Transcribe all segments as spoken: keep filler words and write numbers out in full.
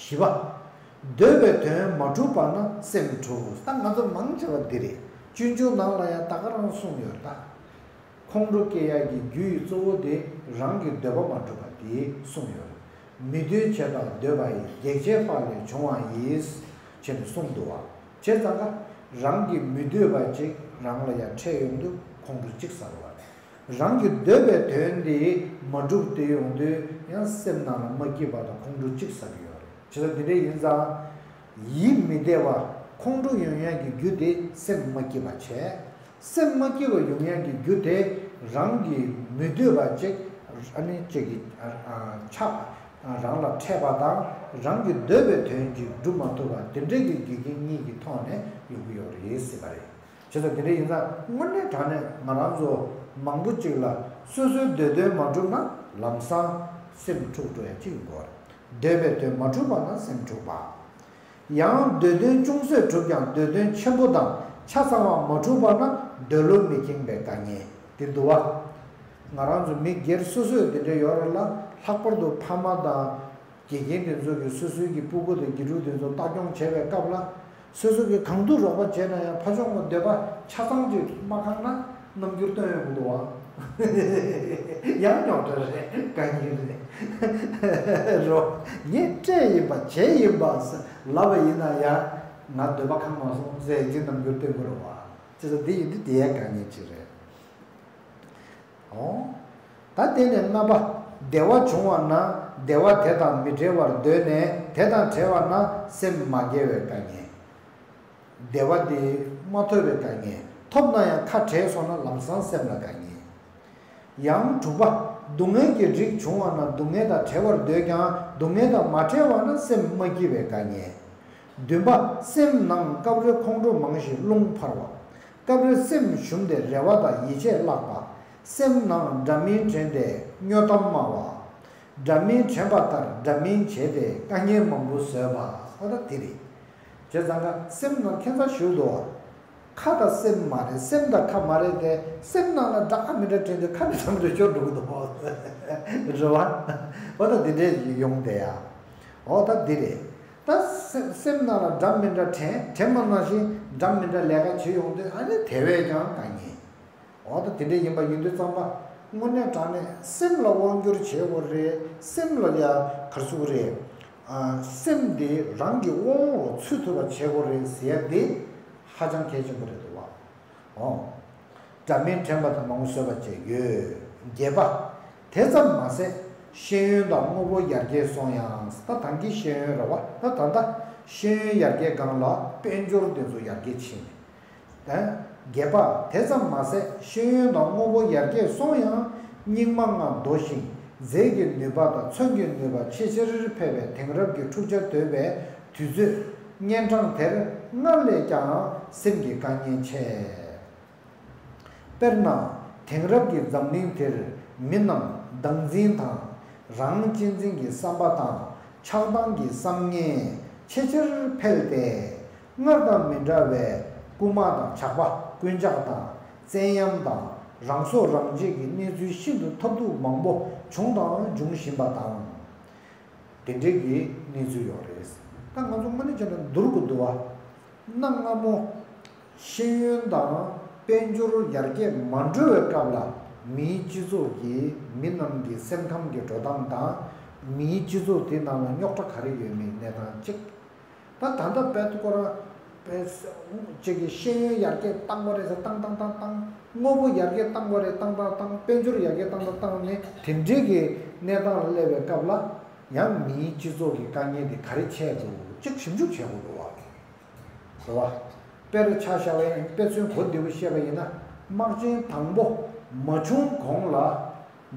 བཞི་པ། འདོད་པའི་དོན་མ་གྲུབ་པ་ན་སེམས་འཁྲུགས། ད་ང་ཚོ་མང་ཆེ་བ་འདི་རེད། སྤྱོད་འཇུག་ནང་ལ་ཡང་ད་ག་རང་གསུངས་ཡོད་ད། ཁོང་ཁྲོ་སྐྱེ་ཡག་གི་རྒྱུ་ཡི་གཙོ་བོ་དེ་རང་གི་འདོད་པ་མ་གྲུབ་པ་དེ་གསུངས་ཡོད་རེད། མི་འདོད་བྱས་དང་འདོད་པ་ཡི། གེགས་བྱས་པ་ལས་བྱུང་བ་ཡིས། བྱས་ནས་གསུངས་འདུག་བ། བྱས་ཙང་ཀ་རང་གི་མི་འདོད་པ་ཅིག་རང་ལ་ཡང་འཕྲད་ཡོང་དུས་ཁོང་ཁྲོ་གཅིག་ཟ་དགོས་པ་རེད། རང་གི་འདོད་པའི་དོན་དེ་མ་གྲུབ་སྟེ་ཡོང་དུས་ཡང་སེམས་ནང་ལ་མ་སྐྱིད་པ་དང་ཁོང་ཁྲོ་གཅིག་ཟ་གི་ཡོད་རེད། བྱས་ཙང་འདི་འདྲ་ཡིན་ཙང་། ཡིད་མི་བདེ་བ་ཁོང་ཁྲོ་ཡོང་ཡག་གི་རྒྱུ་དེ་སེམས་མ་སྐྱིད་པ་བྱས། སེམས་མ་སྐྱིད་པ་ཡོང་ཡག་གི་རྒྱུ་དེ་རང་གི་མི་འདོད་པ་ཅིག་ཨ་ནི་ཅིག་གི་ཆགས་རང་ལ་འཕྲད་པ་དང་རང་གི་འདོད་པའི་དོན་ཅིག་སྒྲུབ་མ་ཐུབ་པ་དེ་འདྲ་གི་རྒྱུ་རྐྱེན་གཉིས་ཀྱི་ཐོག་ནས་ཡོང་གི་ཡོད་རེད་ཟེར་བ་རེད། བྱས་ཙང་དེ་འདྲ་ཡིན་ཙང་དངོས་གནས་དྲང་གནས་ང་རང་ཚོ་མང་པོ་ཅིག་ལ་སོ་སོའི་འདོད་དོན་མ་གྲུབ་ན་ལམ་སང་སེམས་འཁྲུག་འགྲོ་ཡ་ཅིག་ཡིན་དགོས་རེད། འདོད་པའི་དོན་མ་གྲུབ་པ་ན་སེམས་འཁྲུག་པ། ཡང་འདོད་དོན་ཅུང་ཟད་གྲུབ་ཀྱང་འདོད་དོན་ཆེན་པོ་དང་ཆ་ཚང་བ་མ་གྲུབ་པ་ན་འདོད་བློ་མི་ཁེངས་པའི་དཀའ་ངལ་དེ་འདུག་བ། ང་རང་ཚོ་མི་སྒེར་སོ་སོས་དེ་འདྲ་ཡོད་རེད་ལ། ལྷག་པར་དུ་ཕ་མ་དང་། དགེ་རྒན་དེ་ཚོ་གིས་སོ་སོའི་གི་སྤུ་གུ་དང་དགེ་ཕྲུག་དེ་ཚོ་ལྟ་སྐྱོང་བྱེད་པའི་སྐབས་ལ། སོ་སོ་གིས་གང་ཐུབ་རོགས་པ་བྱས་ན་ཡང་ཕ་ཆུང་གི་འདོད་པ་ཆ་ཚང་ཅིག་མ་ཁེངས་ན་རྣམ་འགྱུར་སྟོན་ཡོང་གི་འདུག་བ། ཡང་རྙོག་དྲ་རེད། དཀའ་ངལ་རེད། རོ། ངས་སྤྲད་ཡིན་པ་བྱས་ཡིན་པ་ཟེར་ལབ་པ་ཡིན་ན་ཡང་ང་འདོད་པ་ཁེངས་མ་སོང་ཟེར་གྱི་རྣམ་འགྱུར་སྟོན་གྱི་རེད་བ། བྱས་ཙང་འདི་ཡིན་དུས་དེ་ཡང་དཀའ་ངལ་ཅིག་རེད། འོ། ད་དེ་ནས་ལྔ་པ། བདེ་བ་བྱུང་བ་ན་བདེ་བ་དེ་དང་མི་འབྲལ་བར་འདོད་ནས་དེ་དང་བྲལ་བ་ན་སེམས་མ་སྐྱིད་པའི་དཀའ་ངལ། བདེ་བ་དེ་མ་ཐོབ་པའི་དཀའ་ངལ། ཐོབ་ན་ཡང་ཁ་བྲལ་སོང་ན་ལམ་སང་སེམས་ལ་དཀའ་ངལ། ཡང་དྲུག་པ། སྡུག་བསྔལ་གྱི་རིགས་བྱུང་བ་ན་སྡུག་བསྔལ་དང་བྲལ་བར་འདོད་ཀྱང་སྡུག་བསྔལ་དང་མ་བྲལ་བ་ན་སེམས་མ་སྐྱིད་པའི་དཀའ་ངལ། བདུན་པ། སེམས་ནང་སྐབས་རེ་ཁོང་ཁྲོ་མང་ཞིང་རླུང་འཕར་བ། སྐབས་རེ་སེམས་ཞུམ་སྟེ་རེ་བ་དང་ཡིད་ཆེས་བརླག་པ། སེམས་ནང་འདྲ་མིན་དྲན་ཏེ་སྨྱོ་གཏམ་སྨྲ་བ། འདྲ་མིན་དྲན་པ་ལྟར་འདྲ་མིན་བྱས་ཏེ་དཀའ་ངལ་མང་པོ་བཟོས་པ། ཨོ་ད་དེ་རེད། བྱས་ཙང་ཀ་སེམས་ནང་ཁྱད་མཚར་ཞིག་འདུག་བ། ཁ་དང་སེམས་མ་རེད། སེམས་དང་ཁ་མ་རེད་དེ། སེམས་ནང་ལ་འདྲ་ཁ་མི་འདྲ་དྲན་དུས་ཁ་ནས་བསམ་དུ་སྐྱོར་འགྲོ་གི་འདུག་བ། རེད་བ། ཨོ་ད་དེ་འདྲས་ཡོང་བསྡད་ཡ། ཨོ་ད་འདི་རེད། ད་སེམས་སེམས་ནང་ལ་འདྲ་མི་འདྲ་དྲན་དྲན་པ་ནང་བཞིན་འདྲ་མི་འདྲ་ལས་ཀ་བྱེད་ཡོང་དུས་ཨ་ནི་དེ་བས་ཀྱང་དཀའ་ངལ། འོ་ད་དེ་འདྲ་ཡིན་པ་ཡིན་དུས་ཙམ་པ། དངོས་གནས་དྲང་གནས་སེམས་ལ་དབང་བསྒྱུར་བྱེད་དགོས་རེད། སེམས་ལ་ཡ་ག་རེ་ཟེར་དགོས་རེད། ཨ། སེམས་དེ་རང་གི་དབང་འོག་ཚུད་ཐུབ་པ་བྱེད་དགོས་རེད་ཟེར་ཡ་དེ་ཧ་ཅང་གལ་ཆེན་པོ་རེད་འདུག་བ། འོ། འདྲ་མིན་དྲན་པ་དང་མང་པོ་བཟོས་པ་བཅས་ཡོད། བརྒྱད་པ། དེ་ཙམ་མ་ཟད་ཤེས་ཡོན་དང་དངོས་པོ་ཡར་རྒྱས་སོང་ཡང་། ད་ཐང་གི་ཤེས་ཡོན་རེད་བ། ད་ད་ལྟ་ཤེས་ཡོན་ཡར་རྒྱས་སྒང་ལ་དཔལ་འབྱོར་དེ་ཚོ་ཡར་རྒྱས་ཕྱིན་ནས། ད་བརྒྱད་པ། དེ་ཙམ་མ་ཟད་ཤེས་ཡོན་དང་དངོས་པོ་ཡར་རྒྱས་སོང་ཡང་སྙིགས་མ་ལྔ་འདོ་ཞིང་རྫས་ཀྱི་ནུས་པ་དང་མཚོན་གྱི་ནུས་པ་ཆེས་ཆེར་འཕེལ་བའི་དེང་རབས་ཀྱི་འཁྲུག་ཆ་དོད་པའི་དུས་ཚོད་གཉན་འཕྲང་དེར་སྔར་ལས་ཀྱང་སེམས་ཀྱི་དཀའ་ངལ་ཆེ། དཔེར་ན། དེང་རབས་ཀྱི་འཛམ་གླིང་དེར་མི་རྣམས་བདག་འཛིན་དང་། རང་གཅེས་འཛིན་གྱི་བསམ་པ་དང་ཆགས་སྡང་གི་བསམ་ངན་ཆེས་ཆེར་འཕེལ་ཏེ། སྔར་དང་མི་འདྲ་བའི་རྐུན་མ་དང་ཇག་པ། རྐུན་ཇག་དང་བཙན་གཡེམ་དང་རང་སྲོག་རང་གཅེས་ཀྱི་གནས་ཚུལ་ཤིན་ཏུ་ཐབས་སྡུག་མང་པོ་བྱུང་དང་འབྱུང་བཞིན་པ་དང་། དེ་འདྲའི་གི་གནས་ཚུལ་ཡོད་རེད། ད་ང་ཚོ་དངོས་གནས་བྱས་ན་བསྡུར་དགོས་འདུག་བ། གནའ་སྔ་མོ། ཤེས་ཡོན་དང་དཔལ་འབྱོར་ཡར་རྒྱས་མ་འགྲོ་བའི་སྐབས་ལ་མིའི་སྤྱི་ཚོགས་ཀྱི་མི་རྣམས་ཀྱི་སེམས་ཁམས་ཀྱི་འགྲོ་སྟངས་དང་། མིའི་སྤྱི་ཚོགས་དེ་ནང་ལ་རྙོག་དྲ་ག་རེ་ཡོད་མེད་གནས་སྟངས་གཅིག་ད་ད་ལྟ་དཔེ་ཁོ་རང་དཔེ་གཅིག་གི་ཤེས་ཡོན་ཡར་རྒྱས་བཏང་བ་རེད་ཟེར་བཏང་བཏང་བཏང་བཏང་། དངོས་པོ་ཡར་རྒྱས་བཏང་བ་རེད་བཏང་བཏང་བཏང་། དཔལ་འབྱོར་ཡར་རྒྱས་བཏང་བཏང་བཏང་ནས་དེ་འདྲའི་གི་གནས་སྟངས་ལ་སླེབས་པའི་སྐབས་ལ། ཡང་མིའི་སྤྱི་ཚོགས་ཀྱི་དཀའ་ངལ་དེ་ག་རེ་ཆགས་འདུག་ཅིག་ཞིབ་འཇུག་བྱེད་དགོས་འདུག་བ། རེད་བ། དཔེར་ཆ་བཞག་པ་ཡིན། དཔེ་མཚོན་གོ་བདེ་པོ་བཤད་པ་ཡིན་ན། དམག་ཆེན་དང་པོ་མ་བྱུང་གོང་ལ་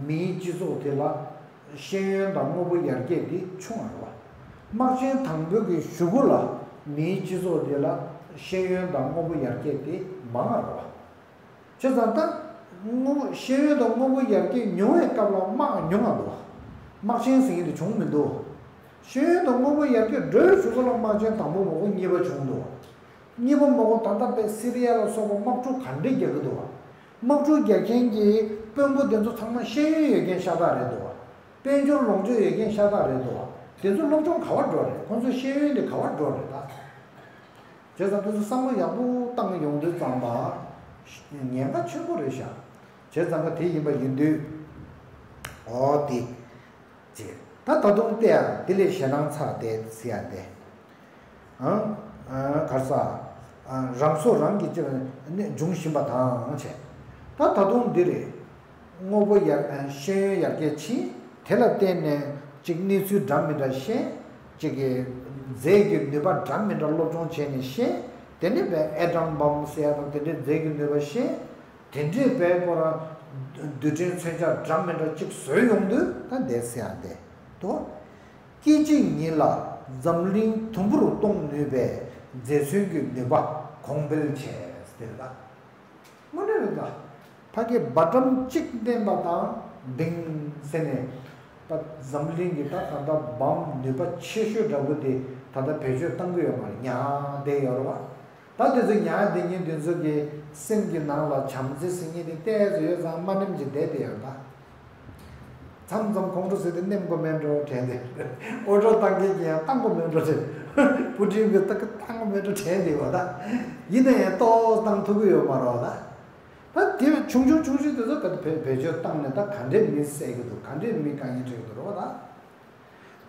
མིའི་སྤྱི་ཚོགས་དེ་ལ་ཤེས་ཡོན་དང་དངོས་པོ་ཡར་རྒྱས་དེ་བྱུང་བ་རེད་བ། དམག་ཆེན་དང་པོའི་གི་གཞུག་གུ་ལ་མིའི་སྤྱི་ཚོགས་དེ་ལ་ཤེས་ཡོན་དང་དངོས་པོ་ཡར་རྒྱས་དེ་མང་བ་རེད་བ། བྱས་ཙང་ད། དངོས་པོ་ཤེས་ཡོན་དང་དངོས་པོ་ཡར་རྒྱས་ཉུང་བའི་སྐབས་ལ་དམག་ཉུང་བ་འདུག་དམག་ཆེན་ཟེར་མཁན་དེ་བྱུང་མི་འདུག་ཤེས་ཡོན་དང་དངོས་པོ་ཡར་རྒྱས་འགྲོ་བའི་གཞུག་གུ་ལ་དམག་ཆེན་དང་པོ་མ་གཏོགས་གཉིས་པ་བྱུང་འདུག་གཉིས་པ་མ་གཏོགས་ད་ལྟ་དཔེ་སི་རི་ཡ་ལ་སོགས་པ་དམག་འཁྲུག་ག་འདྲས་རྒྱག་གི་འདུག་དམག་འཁྲུག་རྒྱག་མཁན་གྱི་དཔོན་པོ་དེ་ཚོ་ཚང་མ་ཤེས་ཡོན་ཡོད་མཁན་ཤ་སྟག་རེད་འདུག་དཔལ་འབྱོར་ལོངས་སྤྱོད་ཡོད་མཁན་ཤ་སྟག་རེད་འདུག་དེ་ཚོ་སློབ་སྦྱོང་ག་བར་འགྲོ་རེད། ཁོང་ཚོའི་ཤེས་ཡོན་དེ་ག་བར་འགྲོ་རེད་ད། བྱས་ཙང་དེ་ཚོ་བསམ་བློ་ཡག་པོ་བཏང་ཡོང་དུས་ཙམ་པ་ཉེན་ཁ་ཆེན་པོ་རེད་ཤག་བྱས་ཙང་ཀ་དེ་ཡིན་པ་ཡིན་དུས། འོ་དེ། ཅེས། ད་ད་དུང་བལྟས་ཡ་དེ་ལས་ཞེད་སྣང་ཚ་དེ་ཟེར་ཡ་དེ། ཨང་། ཨང་། གར་ས། ཨང་། རང་སྲོག་རང་གིས་ཅི་ནས་འབྱུང་བཞིན་པ་དང་བྱས། ད་ད་དུང་འདི་རེད། དངོས་པོ་ཡར་ཨང་། ཤེས་ཡོན་ཡར་རྒྱས་ཕྱིན། དེ་ལ་བརྟེན་ནས་ཅིག་གནས་ཚུལ་འདྲ་མི་འདྲ་ཤེས། ཅིག་གི་རྫས་ཀྱི་ནུས་པ་འདྲ་མི་འདྲ་སློབ་སྦྱོང་བྱས་ནས་ཤེས། དེ་ནས་བས་ཨེ་ཊམ་བྷོམ་ཟེར་ཡ་དང་དེ་འདྲའི་རྫས་ཀྱི་ནུས་པ་ཤེས། དེ་འདྲའི་བས་ཁོ་རང་རྡུལ་ཕྲན་མཚོན་ཆ་འདྲ་མི་འདྲ་ཅིག་བཟོས་ཡོང་དུས་ད་འདས་ཟེར་ཡ་འདས་དོ། སྐད་ཅིག་ཉིད་ལ་འཛམ་གླིང་དུམ་བུར་གཏོང་ནུས་པའི་རྫས་མཚོན་གྱི་ནུས་པ་གོང་འཕེལ་བྱས་ཟེར་ལ། དངོས་གནས་རེད་ད། ཕ་གི་སྦ་ཊམ་གཅིག་བསྣན་པ་དང་ལྡིང་ཟེར་ནས། ད་འཛམ་གླིང་གི་ད་ད་ལྟ་བྷོམ་ནུས་པ་ཆེ་ཤོས་འདྲ་པོ་དེ་ད་ལྟ་བེད་སྤྱོད་བཏང་གི་ཡོད་མ་རེད། ཉར་བསྡད་ཡོད་རེད་བ། ད་དེ་ཚོ་ཉར་བསྡད་མཁན་དེ་ཚོ་གི་སེམས་ཀྱི་ནང་ལ་བྱམས་བརྩེ་ཟེར་མཁན་དེ་ཏོག་ཙམ་ཡོད་ཙང་དམའ་ནེམ་གྱི་བསྡད་དེ་ཡོད་ད། མཚམས་མཚམས་ཁོང་ཁྲོ་ཟེར་དེ་ནེམ་གོ་མེད་འགྲོ་དྲན་དེ། ཨོ་ཌར་བཏང་མཁན་གྱི་ཡང་བཏང་གོ་མེད་འགྲོ་དྲན། བུ་ཁྲིད་ཀྱི་ད་གི་བཏང་གོ་མེད་འགྲོ་དྲན་དེ་བ་ད། ཡིན་ན་ཡང་ཏོག་ཙམ་བཏང་ཐུབ་ཀྱི་ཡོད་མ་རེད་བ་ད། ད་དེ་ཆུང་ཆུང་ཆུང་ཆུང་དེ་ཚོ་ད་བེད་བེད་སྤྱོད་བཏང་ནས་ད་ག་འདྲས་མི་བསད་ཀྱི་འདུག་ག་འདྲས་མི་དཀའ་ངལ་འཕྲད་ཀྱི་འདུག་རེད་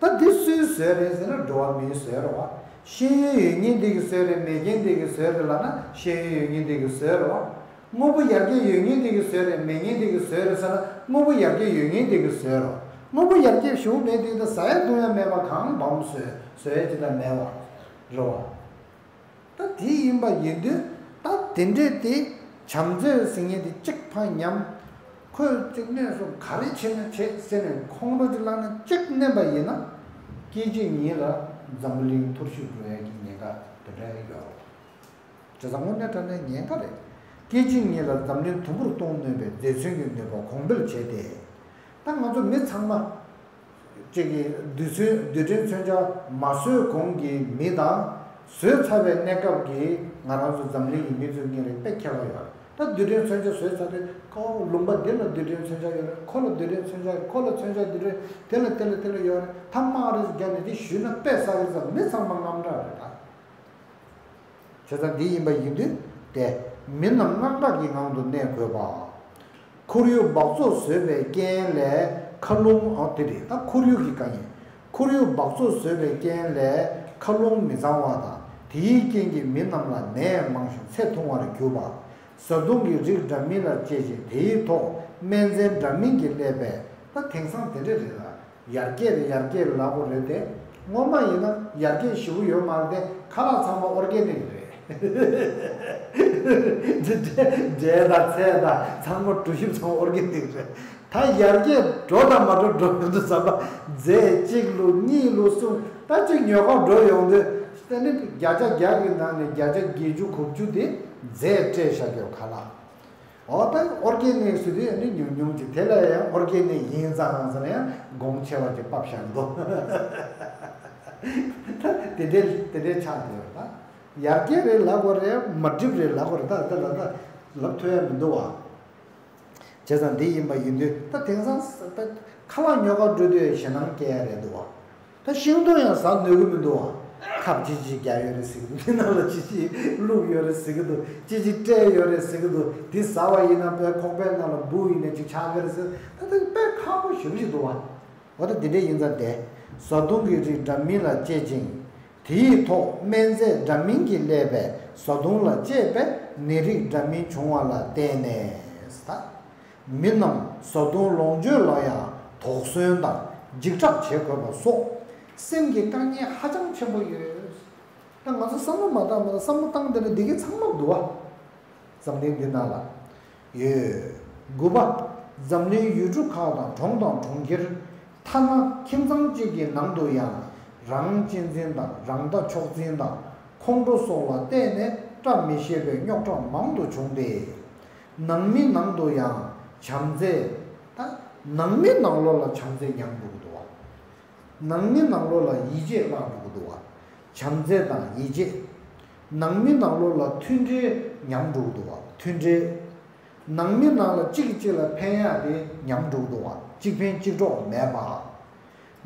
བ་ད། ད་འདི་སུའི་བཟོས་རེད་ཟེར་ན་འགྲོ་བ་མིའི་བཟོས་རེད་བ། ཤེས་ཡོན་ཡོད་མཁན་དེ་གིས་བཟོས་རེད། མེད་མཁན་དེ་གིས་བཟོས་རེད་ལབ་ན་ཤེས་ཡོན་ཡོད་མཁན་དེ་གིས་བཟོས་རེད་བ། དངོས་པོ་ཡར་རྒྱས་ཡོད་མཁན་དེ་གིས་བཟོས་རེད། མེད་མཁན་དེ་གིས་བཟོས་རེད་ཟེར་ན་དངོས་པོ་ཡར་རྒྱས་ཡོད་མཁན་དེ་གིས་བཟོས་རེད་བ། དངོས་པོ་ཡར་རྒྱས་ཞུ་མེད་དེ་ད་ཟ་ཡ་འཐུང་ཡ་མེད་པ་གང་བམ་བཟོས་བཟོས་ཡ་ཅི་ད་མེད་བ་རེད་བ། ད་དེ་ཡིན་པ་ཡིན་དུས་ད་དེ་འདྲས་དེ་བྱམས་བརྩེ་ཟེར་མཁན་དེ་གཅིག་ཕར་ཉམས། ཁོས་གཅིག་གནས་སོ་ག་རེ་བྱེད་ན་བྱེད་ཟེར་ནས་ཁོང་ཁྲོ་གཅིག་བསླངས་ན་གཅིག་མནན་པ་ཡིན་ན། སྐད་ཅིག་ཉིད་ལ་འཛམ་གླིང་འཐོར་ཞིག་འགྲོ་ཡ་གི་ཉེན་ཁ་དེ་འདྲ་ཡོད་རེད། བྱས་ཙང་དངོས་གནས་དྲང་གནས་ཉེན་ཁ་རེད། སྐད་ཅིག་ཉིད་ལ་འཛམ་གླིང་དུམ་བུར་གཏོང་ནུས་པའི་རྫས་མཚོན་གྱི་ནུས་པ་གོང་འཕེལ་བྱས་ཏེ། ད་ང་ཚོ་མི་ཚང་མ། གཅིག་གིས་རྡུལ་ཚོན་རྡུལ་ཕྲན་མཚོན་ཆ་མ་བཟོས་གོང་གི་མི་དང་། བཟོས་ཚར་བའི་གནས་སྐབས་ཀྱི་ང་རང་ཚོ་འཛམ་གླིང་གི་མི་ཚོའི་སྙིང་རུས་དཔེ་ཁྱད་པར་ཡོད་རེད། ད་རྡུལ་ཕྲན་མཚོན་ཆ་བཟོས་ཚར་དུས་ཁོ་ལུང་པ་འདི་ལ་རྡུལ་ཕྲན་མཚོན་ཆ་ཡོད་རེད། ཁོ་ལ་རྡུལ་ཕྲན་མཚོན་ཆ་ཡོད། ཁོ་ལ་མཚོན་ཆ་རྡུལ་ཕྲན་དེ་ལ་དེ་ལ་དེ་ལ་ཡོད་རེད། ཐ་མག་རེ་བརྒྱབ་ནས་དེ་ཞུས་ན་དཔེ་བསགས་ཡོད་ཙང་མི་ཚང་མ་དངངས་སྐྲག་རེད་ད། བྱས་ཙང་འདི་ཡིན་པ་ཡིན་དུས་ཏེ། མི་རྣམས་དངངས་སྐྲག་གི་ངང་དུ་གནས་དགོས་པ། ཁོར་ཡུག་འབག་བཙོག་བཟོས་པའི་རྐྱེན་ལས་མཁའ་རླུང་ཨ་དེ་རེད་ད་ཁོར་ཡུག་གི་དཀའ་ངལ། ཁོར་ཡུག་འབག་བཙོག་བཟོས་པའི་རྐྱེན་ལས་མཁའ་རླུང་མི་གཙང་བ་དང་དེའི་རྐྱེན་གྱིས་མི་རྣམས་ལ་ནད་མང་ཞིང་ཚེ་ཐུང་བར་གྱུར་པ། བཟའ་བཏུང་གི་རིགས་འདྲ་མིན་ལ་སྤྱད་ཅིང་དེའི་ཐོག་སྨན་རྫས་འདྲ་མིན་གྱིས་བསླད་པས་ད་དེང་སང་དེ་འདྲ་རེད་ལ། ཡར་རྒྱས་རེད་ཡར་རྒྱས་ལབ་དགོས་རེད་དེ། སྔོན་མ་ཡིན་ན་ཡར་རྒྱས་ཞེ་པོ་ཡོད་མ་རེད་དེ་ཁ་ལག་ཚང་མ་ཨོར་གེ་ནིག་རེད། འབྲས་དང་ཚལ་དང་ཚང་མ་གྲོ་ཞིབ་ཚང་མ་ཨོར་གེ་ནིག་རེད། ད་ཡར་རྒྱས་འགྲོ་དང་མ་འགྲོ་འགྲོ་ཡོང་དུས་ཙམ་པ་རྫས་གཅིག་ལོ་གཉིས་ལོ་གསུམ་ད་གཅིག་ཉོ་གར་འགྲོ་ཡོང་དུས་ད་ནི་བརྒྱ་ཆ་བརྒྱ་གི་ནང་ནས་བརྒྱ་ཆ་བརྒྱད་ཅུ་གོ་བཅུ་དེ་རྫས་སྤྲད་བཞག་རྒྱུ་ཁ་ལག་འོ་ད་ཨོར་གེ་ནིག་ཟེར་དུས་ཨ་ནི་ཉུང་ཉུང་ཅིག་དེ་ལ་ཡང་ཨོར་གེ་ནིག་ཡིན་ཙང་ཟེར་ན་ཡང་གོང་ཆེ་བ་ཅིག་ཕབ་བཞག་འདུག་ད་དེ་འདྲའི་དེ་འདྲའི་ཆགས་བསྡད་ཡོད་ད། ཡར་རྒྱས་རེད་ལབ་དགོས་རེད་མ་འགྲིག་རེད་ལབ་དགོས་རེད་ད་ད་ད་ད་ལབ་ཐུབ་ཡ་མི་འདུག་བ། བྱས་ཙང་འདི་ཡིན་པ་ཡིན་དུས་ད་དེང་སང་ད་ཁ་ལག་ཉོ་གར་འགྲོ་དུས་ཞེད་སྣང་སྐྱེ་ཡ་རེད་འདུག་བ། ད་ཤིང་ཏོག་ཡང་ཟ་ནུས་ཀྱི་མི་འདུག་བ། ཁབ་ཅི་ཅི་རྒྱག་ཡོད་རེད་ཟེར་གི་འདུག་འདི་ནང་ལ་ཅི་ཅི་བླུགས་ཡོད་རེད་ཟེར་གི་འདུག་ཅི་ཅི་སྤྲད་ཡོད་རེད་ཟེར་གི་འདུག་འདི་ཟ་བ་ཡིན་ན་དཔེ་ཁོག་པའི་ནང་ལ་འབུ་ཡིན་ནས་ཅིག་ཆགས་ཀྱི་རེད་ཟེར་ད་ལྟ་དཔེ་ཁག་པོ་ཞེ་པོ་ཞིག་འདུག་བ། འོ་ད་འདི་འདྲས་ཡིན་ཙང་དེ་བཟའ་བཏུང་གི་རིགས་འདྲ་མིན་ལ་སྤྱད་ཅིང་། དེའི་ཐོག་སྨན་རྫས་འདྲ་མིན་གྱིས་བསླད་པས་བཟའ་བཏུང་ལ་སྤྱད་པས་ནད་རིགས་འདྲ་མིན་བྱུང་བ་ལ་བརྟེན་ནས། མི་རྣམས་བཟའ་བཏུང་ལོངས་སྤྱོད་ལ་ཡང་དོགས་ཟོན་དང་འཇིགས་སྐྲག་བྱེད་དགོས་པ་སོགས་སེམས་ཀྱི་དཀའ་ངལ་ཧ་ཅང་ཆེན་པོ་ཡོད། ད་ང་ཚོ་བསམ་བློ་མ་བཏང་མ་བཏང་བསམ་བློ་བཏང་བསྡད་ན་འདི་གི་ཚང་མ་འདུག་བ། འཛམ་གླིང་འདི་ནང་ལ་ཡོད། དགུ་པ། འཛམ་གླིང་ཡུལ་གྲུ་ཁག་དང་གྲོང་དང་གྲོང་ཁྱེར། ཐ་ན་ཁྱིམ་ཚང་གཅིག་གི་ནང་དུ་ཡང་རང་གཅེས་འཛིན་དང་རང་ལྟ་མཆོག་འཛིན་དང་ཁོང་ཁྲོ་སོགས་ལ་བརྟེན་ནས་བཀྲ་མི་ཤིས་པའི་རྙོག་དྲ་མང་དུ་བྱུང་སྟེ། ནང་མི་ནང་དུ་ཡང་བྱམས་བརྩེ། ད་ནང་མི་ནང་ལོགས་ལ་བྱམས་བརྩེ་ཉམས་འགྲོ་གི་འདུག་བ། ནང་མི་ནང་ལོགས་ལ་ཡིད་ཆེས་བརླག་འགྲོ་གི་འདུག་བ། བྱམས་བརྩེ་དང་ཡིད་ཆེས། ནང་མི་ནང་ལོགས་ལ་མཐུན་སྒྲིལ་ཉམས་འགྲོ་གི་འདུག་བ་མཐུན་སྒྲིལ། ནང་མི་ནང་ལ་གཅིག་གིས་གཅིག་ལ་ཕན་ཡག་དེ་ཉམས་འགྲོ་གི་འདུག་བ་གཅིག་ཕན་གཅིག་གྲོགས་མེད་པ།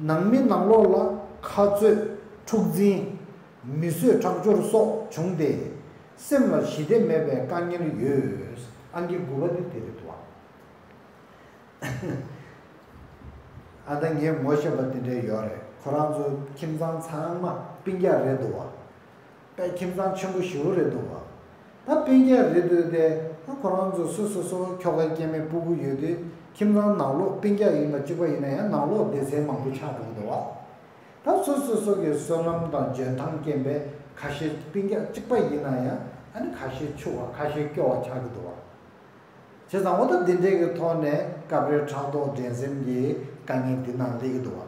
ནང་མི་ནང་ལོགས་ལ་ ཁ་རྩོད། འཁྲུག་འཛིང་། མི་གསོད་ཁྲག་སྦྱོར་སོགས་བྱུང་སྟེ། སེམས་ལ་ཞི་བདེ་མེད་པའི་དཀའ་ངལ་ཡོད། ཨང་ཀི་དགུ་པ་དེ་དེ་རེད་འདུག་བ། ཨ་ད་ངས་ངོ་ཤེས་པ་དེ་འདྲ་ཡོད་རེད། ཁོ་རང་ཚོ་ཁྱིམ་ཚང་ཚང་མ་སྤུན་ཀྱག་རེད་འདུག་བ། དཔེ་ཁྱིམ་ཚང་ཆེན་པོ་ཞེ་པོ་རེད་འདུག་བ། ད་སྤུན་ཀྱག་རེད་འདུག་སྟེ། ཁོ་རང་ཚོ་སོ་སོ་སོ་ཁྱོ་ག་སྐྱེ་དམན་སྤུ་གུ་ཡོད་དུས་ཁྱིམ་ཚང་ནང་ལོགས་སྤུན་ཀྱག་ཡིན་པ་གཅིག་པ་ཡིན་ན་ཡང་ནང་ལོགས་སྡེ་ཚན་མང་པོ་ཆགས་འགྲོ་གི་འདུག་བ། ད་སོ་སོ་སོ་གི་བསོད་ནམས་དང་འཇོན་ཐང་རྐྱེན་པས་ཁ་ཤས་སྤུན་ཀྱག་གཅིག་པ་ཡིན་ན་ཡང་ཨ་ནི་ཁ་ཤས་ཕྱུག་པ་ཁ་ཤས་སྐྱོ་བ་ཆགས་ཀྱི་འདུག་བ། བྱས་ཙང་འོ་ད་འདི་འདྲའི་གི་ཐོག་ནས་སྐབས་རེ་ཕྲག་དོག་འགྲན་སེམས་ཀྱི་དཀའ་ངལ་འདི་ནང་སླེབས་ཀྱི་འདུག་བ།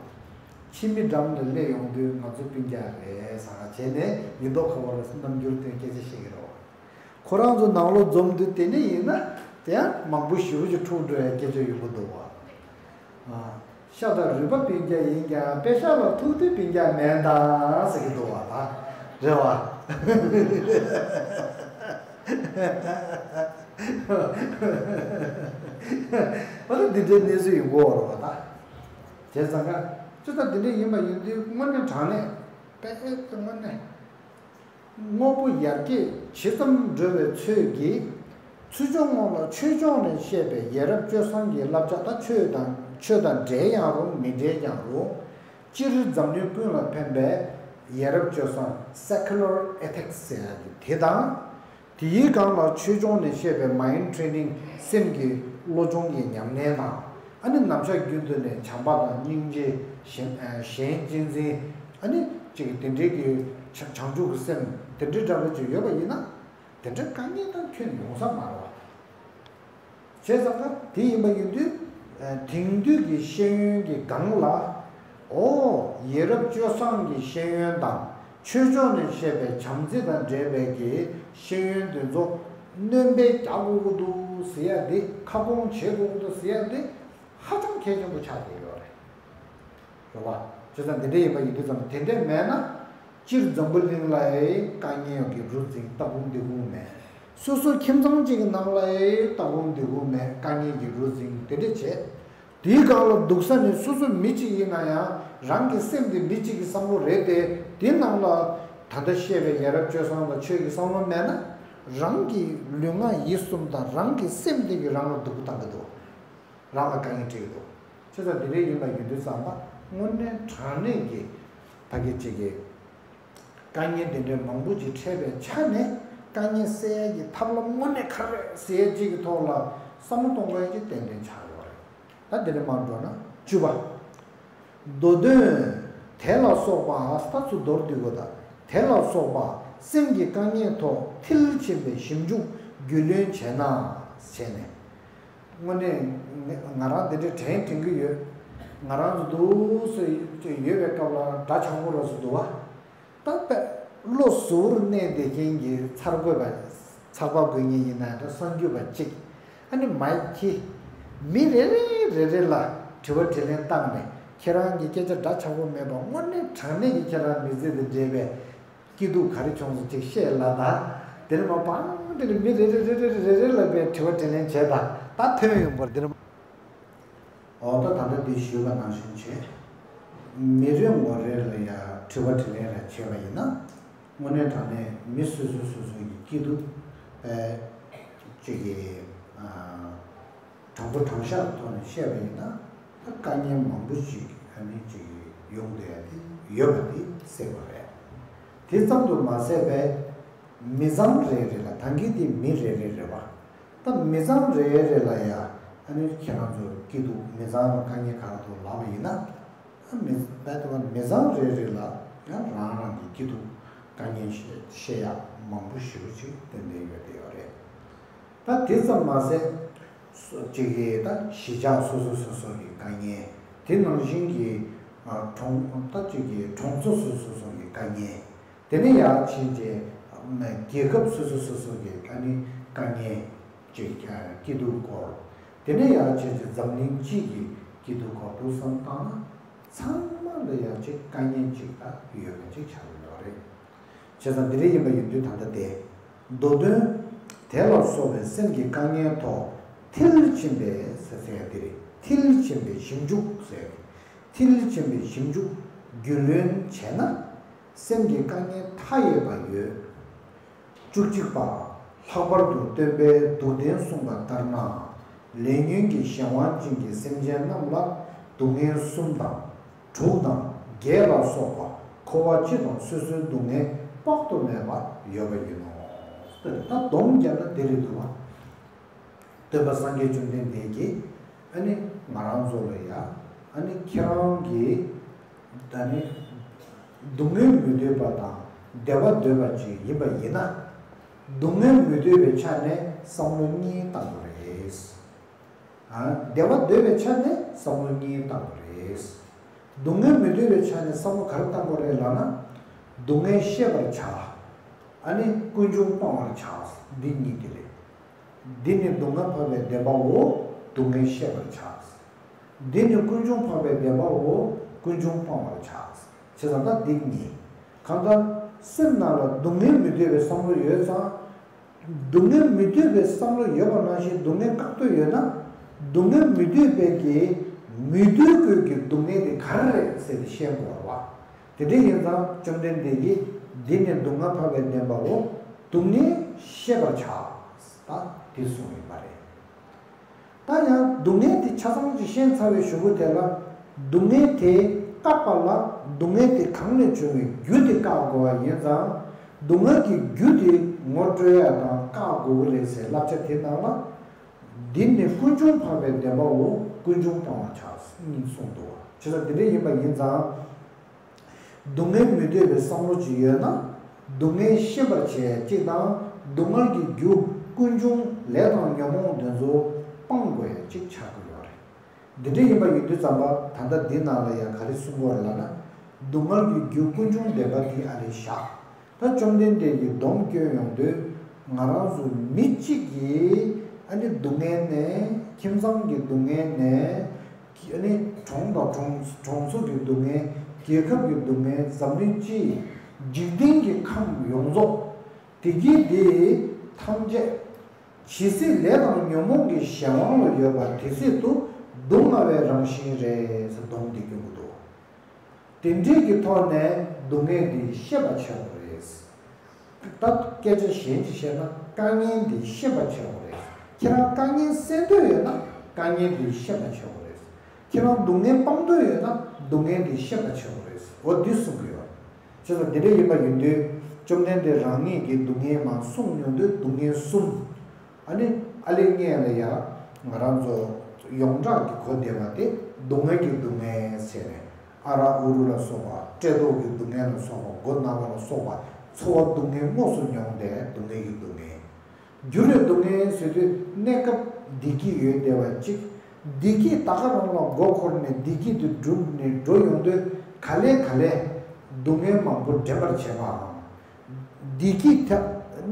ཕྱི་མི་འགྲམ་ལ་སླེབས་ཡོང་དུས་ང་ཚོ་སྤུན་ཀྱག་རེད་ཟེར་བྱས་ནས་ཉེན་རྟོག་ཁ་པར་རྣམ་འགྱུར་སྟོན་སྐད་ཆ་བཤད་ཀྱི་རེད་བ། ཁོ་རང་ཚོ་ནང་ལོགས་འཛོམས་དུས་དེ་ནས་ཡིན་ན་དེ་ཡང་མང་པོ་ཞེ་པོ་ཅིག་འཁྲུག་འགྲོ་ཡའི་སྐད་ཆ་ཡོང་གི་འདུག་བ། ཤ་དང་རུས་པ་སྤུན་ཀྱག་ཡིན་ཀྱང་པེ་ཤག་ལ་ཐུག་དུས་སྤུན་ཀྱག་མེད་ད་ཟེར་གྱི་འདུག་བ་ད། རེད་བ། འོ་ད་འདི་འདྲའི་གནས་ཚུལ་ཡོང་གི་ཡོད་རེད་བ་ད། བྱས་ཙང་ཀ་ཅི་ལྟར་འདི་འདྲ་ཡིན་པ་ཡིན་དུས་དངོས་གནས་དྲང་གནས་དཔེ་དངོས་གནས། དངོས་པོ་ཡར་རྒྱས་ཇི་ཙམ་འགྲོ་བའི་ཚོད་ཀྱིས། ཚུལ་འཆོས་ངོ་ལ་ཆོས་ཕྱོགས་ནས་བཤད་པའི་ཡ་རབས་སྤྱོད་བཟང་གི་བསླབ་བྱ་དང་ཆོས་དང་ཆོས་དང་འབྲེལ་ཡང་རུང་མི་འབྲེལ་ཀྱང་རུང་། སྤྱིར་འཛམ་གླིང་ཀུན་ལ་ཕན་པའི་ཡ་རབས་སྤྱོད་བཟང་Secular Ethics ཟེར་ཡག་གི་དེ་དང་། དེའི་སྒང་ལ་ཆོས་ཕྱོགས་ནས་བཤད་པའི་Mind Training སེམས་ཀྱི་བློ་སྦྱོང་གི་ཉམས་ལེན་དང་། ཨ་ནི་ནམ་ཞག་རྒྱུན་དུ་ནས་བྱམས་པ་དང་སྙིང་རྗེ་གཞན་གཞན་གཅེས་འཛིན། ཨ་ནི་ཅིག་དེ་འདྲའི་གི་བྱང་བྱང་ཆུབ་ཀྱི་སེམས་དེ་འདྲའི་འདྲ་པོ་ཅིག་ཡོད་པ་ཡིན་ན་དེ་འདྲའི་དཀའ་ངལ་དང་ཁྱོན་ཡོང་ས་མ་རེད་བ། བྱས་ཙང་ཀ་དེ་ཡིན་པ་ཡིན་དུས། དེང་དུས་ཀྱི་ཤེས་ཡོན་གྱི་སྒང་ལ། ཨོ། ཡ་རབས་སྤྱོད་བཟང་གི་ཤེས་ཡོན་དང་ཆོས་ཕྱོགས་ནས་བཤད་པའི་བྱམས་བརྩེ་དང་འབྲེལ་བའི་གི་ཤེས་ཡོན་དེ་ཚོ་སྣོན་པ་རྒྱག་དགོས་ཀྱི་འདུག་ཟེར་ཡ་དེ། ཁ་སྐོང་བྱེད་དགོས་ཀྱི་འདུག་ཟེར་ཡ་དེ་ཧ་ཅང་གལ་ཆེན་པོ་ཆགས་བསྡད་ཡོད་རེད། རེད་བ། བྱས་ཙང་འདི་འདྲ་ཡིན་པ་ཡིན་དུས་ཙམ་དེ་འདྲས་མེད་ན། སྤྱིར་འཛམ་བུ་གླིང་ལ་དཀའ་ངལ་གྱི་རུ་འཛིང་སྟ་གོན་འདི་གུང་མེད། སོ་སོ་ཁྱིམ་ཚང་གཅིག་གི་ནང་ལ་སྟ་གོན་འདི་གུང་མེད། དཀའ་ངལ་གྱི་རུ་འཛིང་དེ་འདྲས་བྱས། དེའི་སྒང་ལ་སྡུག་ས་ནི་སོ་སོ་མི་གཅིག་ཡིན་ན་ཡང་རང་གི་སེམས་དེ་མི་གཅིག་གི་བསམ་བློ་རེད་དེ། དེའི་ནང་ལ་ད་ལྟ་བཤད་པའི་ཡ་རབས་སྤྱོད་བཟང་དང་ཆོས་ཀྱི་བསམ་བློ་མེད་ན། རང་གི་ལུས་ངག་ཡིད་གསུམ་དང་རང་གི་སེམས་དེ་གིས་རང་ལ་སྡུག་པོ་བཏང་གི་འདུག་རང་ལ་དཀའ་ངལ་འཕྲད་ཀྱི་འདུག་བྱས་ཙང་དེ་འདྲ་ཡིན་པ་ཡིན་དུས་ཙམ་པ་དངོས་གནས་དྲང་གནས་ཀྱི་ཕ་གི་གཅིག་གི་དཀའ་ངལ་དེ་འདྲའི་མང་པོ་ཅིག་འཕྲད་པའི་ཆ་ནས་དཀའ་ངལ་སེལ་ཡས་ཀྱི་ཐབས་ལམ་དངོས་གནས་ག་རེ་རེད་ཟེར་ཡས་གཅིག་གི་ཐོག་ལ་བསམ་བློ་གཏོང་དགོས་ཡས་ཀྱི་ཏན་ཏན་ཆགས་ཡོད་རེད། ད་དེ་འདྲ་མར་འགྲོ་ན་བཅུ་པ། མདོ་དོན། དེ་ལ་སོགས་པ་ད་ཚུར་མདོར་བསྡུས་དགོས་ད། དེ་ལ་སོགས་པ་སེམས་ཀྱི་དཀའ་ངལ་ཐོག་མཐིལ་ཕྱིན་པའི་ཞིབ་འཇུག་རྒྱུས་ལོན་བྱས་ན་བྱས་ནས། དངོས་གནས་ང་རང་འདི་འདྲའི་དྲན་དྲན་གྱི་ཡོད། ང་རང་ཚོ་འདུག་སེ་ཡོད་པའི་སྐབས་ལ་འདྲ་ཆགས་པོ་ར་སུ་འདུག་བ། ད་དཔེ་བློ་གཟུ་བོར་གནས་བསྡད་མཁན་གྱི་ཚགས་པར་པ་ཚགས་པར་འགོད་མཁན་ཡིན་ན་འདྲ་གསར་འགྱུར་པ་གཅིག་ཨ་ནི་མ་ཡིག་གིས་མི་རེ་རེ་རེ་རེ་ལ་དྲི་བ་དྲིས་ལན་བཏང་ནས་ཁྱེད་རང་གི་སྐད་ཆ་འདྲ་ཆགས་པོ་མེད་པ་དངོས་གནས་དྲང་གནས་ཀྱི་ཁྱེད་རང་མི་ཚེ་དང་འབྲེལ་བའི་སྐྱིད་སྡུག་ག་རེ་བྱུང་སོང་ཅིག་བཤད་ལ་ད། དེ་ནས་མ་པང་དེ་ནས་མི་རེ་རེ་རེ་རེ་རེ་རེ་ལ་བའི་དྲི་བ་དྲིས་ལན་བྱས་ད་ད་ཐོན་ཡོང་བར་དེ་ནས། འོ་ད་ད་ལྟ་འདི་ཞུས་པ་ནང་བཞིན་བྱས། མི་རེ་ངོ་རེ་ལ་ཡ་དྲི་བ་དྲིས་ལན་རེ་བྱས་པ་ཡིན་ན། དངོས་གནས་དྲང་གནས་མི་སོ་སོ་སོ་སོ་ཡི་སྐྱིད་སྡུག་པའི་ཅིག་གི་དྲང་པོ་དྲང་བཞག་གི་ཐོག་ནས་བཤད་པ་ཡིན་ན། ད་དཀའ་ངལ་མང་པོ་ཞིག་ཨ་ནི་ཅིག་ཡོང་བསྡད་ཡ་དེ་ཡོད་པ་དེ་གསལ་པོ་རེད། དེ་ཙམ་དུ་མ་ཟད་པའི་མི་ཚང་རེ་རེ་ལ་ད་གིན་དེ་མི་རེ་རེ་རེད་བ། ད་མི་ཚང་རེ་རེ་ལ་ཡ་ཨ་ནི་ཁྱེད་རང་ཚོ་སྐྱིད་སྡུག་མི་ཚང་ལ་དཀའ་ངལ་ག་རེ་འདུག་ལབ་པ་ཡིན་ན། ཨ་མི་ད་ལྟ་བ་མི་ཚང་རེ་རེ་ལ་ཡང་རང་རང་གི་སྐྱིད་སྡུག་དཀའ་ངལ་བཤད་བཤད་ཡག་མང་པོ་ཞེ་པོ་ཅིག་ཏན་ཏན་ཡོད་བསྡད་ཡོད་རེད། ད་དེ་ཙམ་མ་ཟད། སོ་གཅིག་གིས་ད་གཞིས་ཆགས་སོ་སོ་སོ་སོ་གི་དཀའ་ངལ། དེ་ནང་བཞིན་གྱི་ཨ་གྲོང་ད་གཅིག་གི་གྲོང་ཚོ་སོ་སོ་སོ་གི་དཀའ་ངལ། དེ་ནས་ཡར་ཕྱིན་རྗེས་རྒྱལ་ཁབ་སོ་སོ་སོ་སོ་གི་ཨ་ནི་དཀའ་ངལ་ཅིག་སྐྱིད་སྡུག་སྐོར། དེ་ནས་ཡར་ཕྱིན་རྗེས་འཛམ་གླིང་སྤྱི་གི་སྐྱིད་སྡུག་སྐོར་འདུག་བསམ་བཏང་ན། ཚང་མ་ལ་ཡང་ཅིག་དཀའ་ངལ་ཅིག་ད་ཡོད་པ་ཅིག་ཆགས་ཡོད་རེད། བྱས་ཙང་འདི་འདྲ་ཡིན་པ་ཡིན་དུས་ད་ལྟ་དེ། མདོ་དོན། དེ་ལ་སོགས་པའི་སེམས་ཀྱི་དཀའ་ངལ་ཐོག་མཐིལ་ཕྱིན་པའི་ཟེར་ཟེར་ཡ་དེ་རེད། མཐིལ་ཕྱིན་པའི་ཞིབ་འཇུག་ཟེར། མཐིལ་ཕྱིན་པའི་ཞིབ་འཇུག་རྒྱུས་ལོན་བྱས་ན་སེམས་ཀྱི་དཀའ་ངལ་མཐའ་ཡས་པ་ཡོད། བཅུ་གཅིག་པ། ལྷག་པར་དུ་སྟོན་པས་སྡུག་བདེན་གསུངས་པ་ལྟར་ན། ལས་ཉོན་གྱི་གཞན་དབང་ཅན་གྱི་སེམས་ཅན་རྣམས་ལ་སྡུག་བསྔལ་གསུམ་དང་། དྲུག་དང་བརྒྱད་ལ་སོགས་པ་འཁོར་བ་སྤྱི་དང་སོ་སོའི་སྡུག་བསྔལ་དཔག་ཏུ་མེད་པ་ཡོད་པ་ཡིན་ནོ། ད་སྡོམ་རྒྱབ་ན་འདི་རེད་འདུག་བ། སྟོན་པ་སངས་རྒྱས་བཅོམ་ལྡན་འདས་ཀྱིས་ཨ་ནི་ང་རང་ཚོ་ལ་ཡ་ཨ་ནི་ཁྱེད་རང་གིས་ཨ་ནི་སྡུག་བསྔལ་མི་འདོད་པ་དང་བདེ་བ་འདོད་པ་ཅིག་ཡིན་པ་ཡིན་ན། སྡུག་བསྔལ་མི་འདོད་པའི་ཆ་ནས་བསམ་བློ་གཉིས་བཏང་དགོས་རེད། ཨ། བདེ་བ་འདོད་པའི་ཆ་ནས་བསམ་བློ་གཉིས་བཏང་དགོས་རེད། སྡུག་བསྔལ་མི་འདོད་པའི་ཆ་ནས་བསམ་བློ་ག་རེ་བཏང་དགོས་རེད་ལབ་ན། སྡུག་བསྔལ་ཤེས་པར་བྱ། ཨ་ནི་ཀུན་འབྱུང་སྤང་བར་བྱ། འདི་གཉིས་དེ་རེད། འདི་ནི་སྡུག་བསྔལ་འཕགས་པའི་བདེན་པའོ། སྡུག་བསྔལ་ཤེས་པར་བྱ། འདི་ནི་ཀུན་འབྱུང་འཕགས་པའི་བདེན་པའོ། ཀུན་འབྱུང་སྤང་བར་བྱ། བྱས་ཙང་ད་འདི་གཉིས། གང་ལྟར་སེམས་ནང་ལ་སྡུག་བསྔལ་མི་འདོད་པའི་བསམ་བློ་ཡོད་ཙང་། སྡུག་བསྔལ་མི་འདོད་པའི་བསམ་བློ་ཡོད་པ་ནང་བཞིན་སྡུག་བསྔལ་བཀག་འདོད་ཡོད་ན། སྡུག་བསྔལ་མི་འདོད་པའི་གི་མི་འདོད་དགོས་ཀྱི་སྡུག་བསྔལ་དེ་ག་རེ་རེད་ཟེར་ཏེ་ཤེས་དགོས་པ། དེ་འདྲ་ཡིན་ཙང་བཅོམ་ལྡན་འདས་ཀྱིས་འདི་ནི་སྡུག་བསྔལ་འཕགས་པའི་བདེན་པའོ། སྡུག་བསྔལ་ཤེས་པར་བྱ། ད་དེ་གསུངས་ཡོད་པ་རེད། ད་ཡང་སྡུག་བསྔལ་དེ་ཆ་ཚང་ཅིག་ཤེས་ཚར་བའི་གཞུག་གུ་དེ་ལ། སྡུག་བསྔལ་དེ་བཀག་པ་ལ་སྡུག་བསྔལ་དེ་གང་ནས་བྱུང་བའི་རྒྱུ་དེ་བཀག་དགོས་པ་ཡིན་ཙང་། སྡུག་བསྔལ་གྱི་རྒྱུ་དེ་ངོ་སྤྲོད་ཡ་དང་བཀག་དགོས་ཀྱི་རེད་ཟེར་བསླབ་བྱ་དེ་ནང་ལ། འདི་ནི་ཀུན་འབྱུང་འཕགས་པའི་བདེན་པའོ། ཀུན་འབྱུང་སྤང་བར་བྱ། གཉིས་གསུངས་འདུག་བ། བྱས་ཙང་འདི་འདྲ་ཡིན་པ་ཡིན་ཙང་། སྡུག་བསྔལ་མི་འདོད་པའི་བསམ་བློ་ཅིག་ཡོད་ན། སྡུག་བསྔལ་ཤེས་པར་བྱེད་ཅིག་དང་། སྡུག་བསྔལ་གྱི་རྒྱུ་ཀུན་འབྱུང་ལས་དང་ཉོན་མོངས་དེ་ཚོ་སྤང་དགོས་ཡ་ཅིག་ཆགས་ཀྱི་ཡོད་རེད། འདི་འདྲ་ཡིན་པ་ཡིན་དུས་ཙམ་པ་ད་ལྟ་འདི་ནང་ལ་ཡང་ག་རེ་གསུང་གི་ཡོད་རེད་ལབ་ན། སྡུག་བསྔལ་གྱི་རྒྱུ་ཀུན་འབྱུང་བདེན་པ་འདི་ཨ་ལས་བཞག་ད་བཅོམ་ལྡན་འདས་ཀྱིས་སྡོམ་བསྐྱོན་ཡོང་དུས། ང་རང་ཚོ་མི་གཅིག་གིས་ཨ་ནི་སྡུག་བསྔལ་ནས། ཁྱིམ་ཚང་གི་སྡུག་བསྔལ་ནས། ཨ་ནི་གྲོང་དང་གྲོང་གྲོང་ཚོ་གི་སྡུག་བསྔལ། རྒྱལ་ཁབ་ཀྱི་སྡུག་བསྔལ། འཛམ་གླིང་སྤྱིའི་འཇིག་རྟེན་གྱི་ཁམས་ཡོངས་རྫོགས། དེ་གའི་དེ་ཐམས་ཅད་ཇི་སྲིད་ལས་དང་ཉོན་མོངས་ཀྱི་གཞན་དབང་ལ་ཡོད་པ་དེ་སྲིད་དུ་སྡུག་བསྔལ་བའི་རང་བཞིན་རེད་ཟེར་སྡོམ་འདི་བསྐྱོན་གྱི་འདུག་དེ་འདྲའི་གི་ཐོག་ནས་སྡུག་བསྔལ་འདི་ཤེས་པ་བྱེད་དགོས་རེད། ད་སྐད་ཆ་གཞན་ཅིག་བཤད་ན་དཀའ་ངལ་འདི་ཤེས་པ་བྱེད་དགོས་རེད། ཁྱེད་རང་དཀའ་ངལ་སེལ་འདོད་ཡོད་ན་དཀའ་ངལ་འདི་ཤེས་པ་བྱེད་དགོས་རེད། ཁྱེད་རང་སྡུག་བསྔལ་སྤང་འདོད་ཡོད་ན་སྡུག་བསྔལ་འདི་ཤེས་པ་བྱེད་དགོས་རེད། འོ་འདི་གསུང་གི་ཡོད། བྱས་ཙང་འདི་འདྲ་ཡིན་པ་ཡིན་དུས་བཅོམ་ལྡན་འདས་རང་ཉིད་ཀྱི་སྡུག་བསྔལ་མར་གསུངས་མྱོང་དུས་སྡུག་བསྔལ་གསུམ། ཨ་ནི་ཨ་ལེ་ངས་ལ་ཡ་ང་རང་ཚོ་ཡོངས་གྲགས་ཀྱི་གོ་བདེ་བ་དེ་སྡུག་བསྔལ་གྱི་སྡུག་བསྔལ་ཟེར་ནས། ཨ་ར་ཨུ་རུ་ལ་སོགས་པ། བཀྲེས་ལྟོགས་ཀྱི་སྡུག་བསྔལ་ལ་སོགས་པ། མགོ་ན་བ་ལ་སོགས་པ། ཚོར་བ་སྡུག་བསྔལ་དངོས་སུ་མྱོང་སྟེ་སྡུག་བསྔལ་གྱི་སྡུག་བསྔལ། འགྱུར་བའི་སྡུག་བསྔལ་ཟེར་དུས་གནས་སྐབས་བདེ་སྐྱིད་ཡོད་བསྡད་པ་གཅིག་བདེ་སྐྱིད་ད་ག་རང་ལ་མགོ་འཁོར་ནས་བདེ་སྐྱིད་དེ་སྒྲུབ་ནས་འགྲོ་ཡོང་དུས་ག་ལེ་ག་ལེ་སྡུག་བསྔལ་མང་པོ་འདྲེན་པར་བྱེད་པའམ། བདེ་སྐྱིད་ཐ།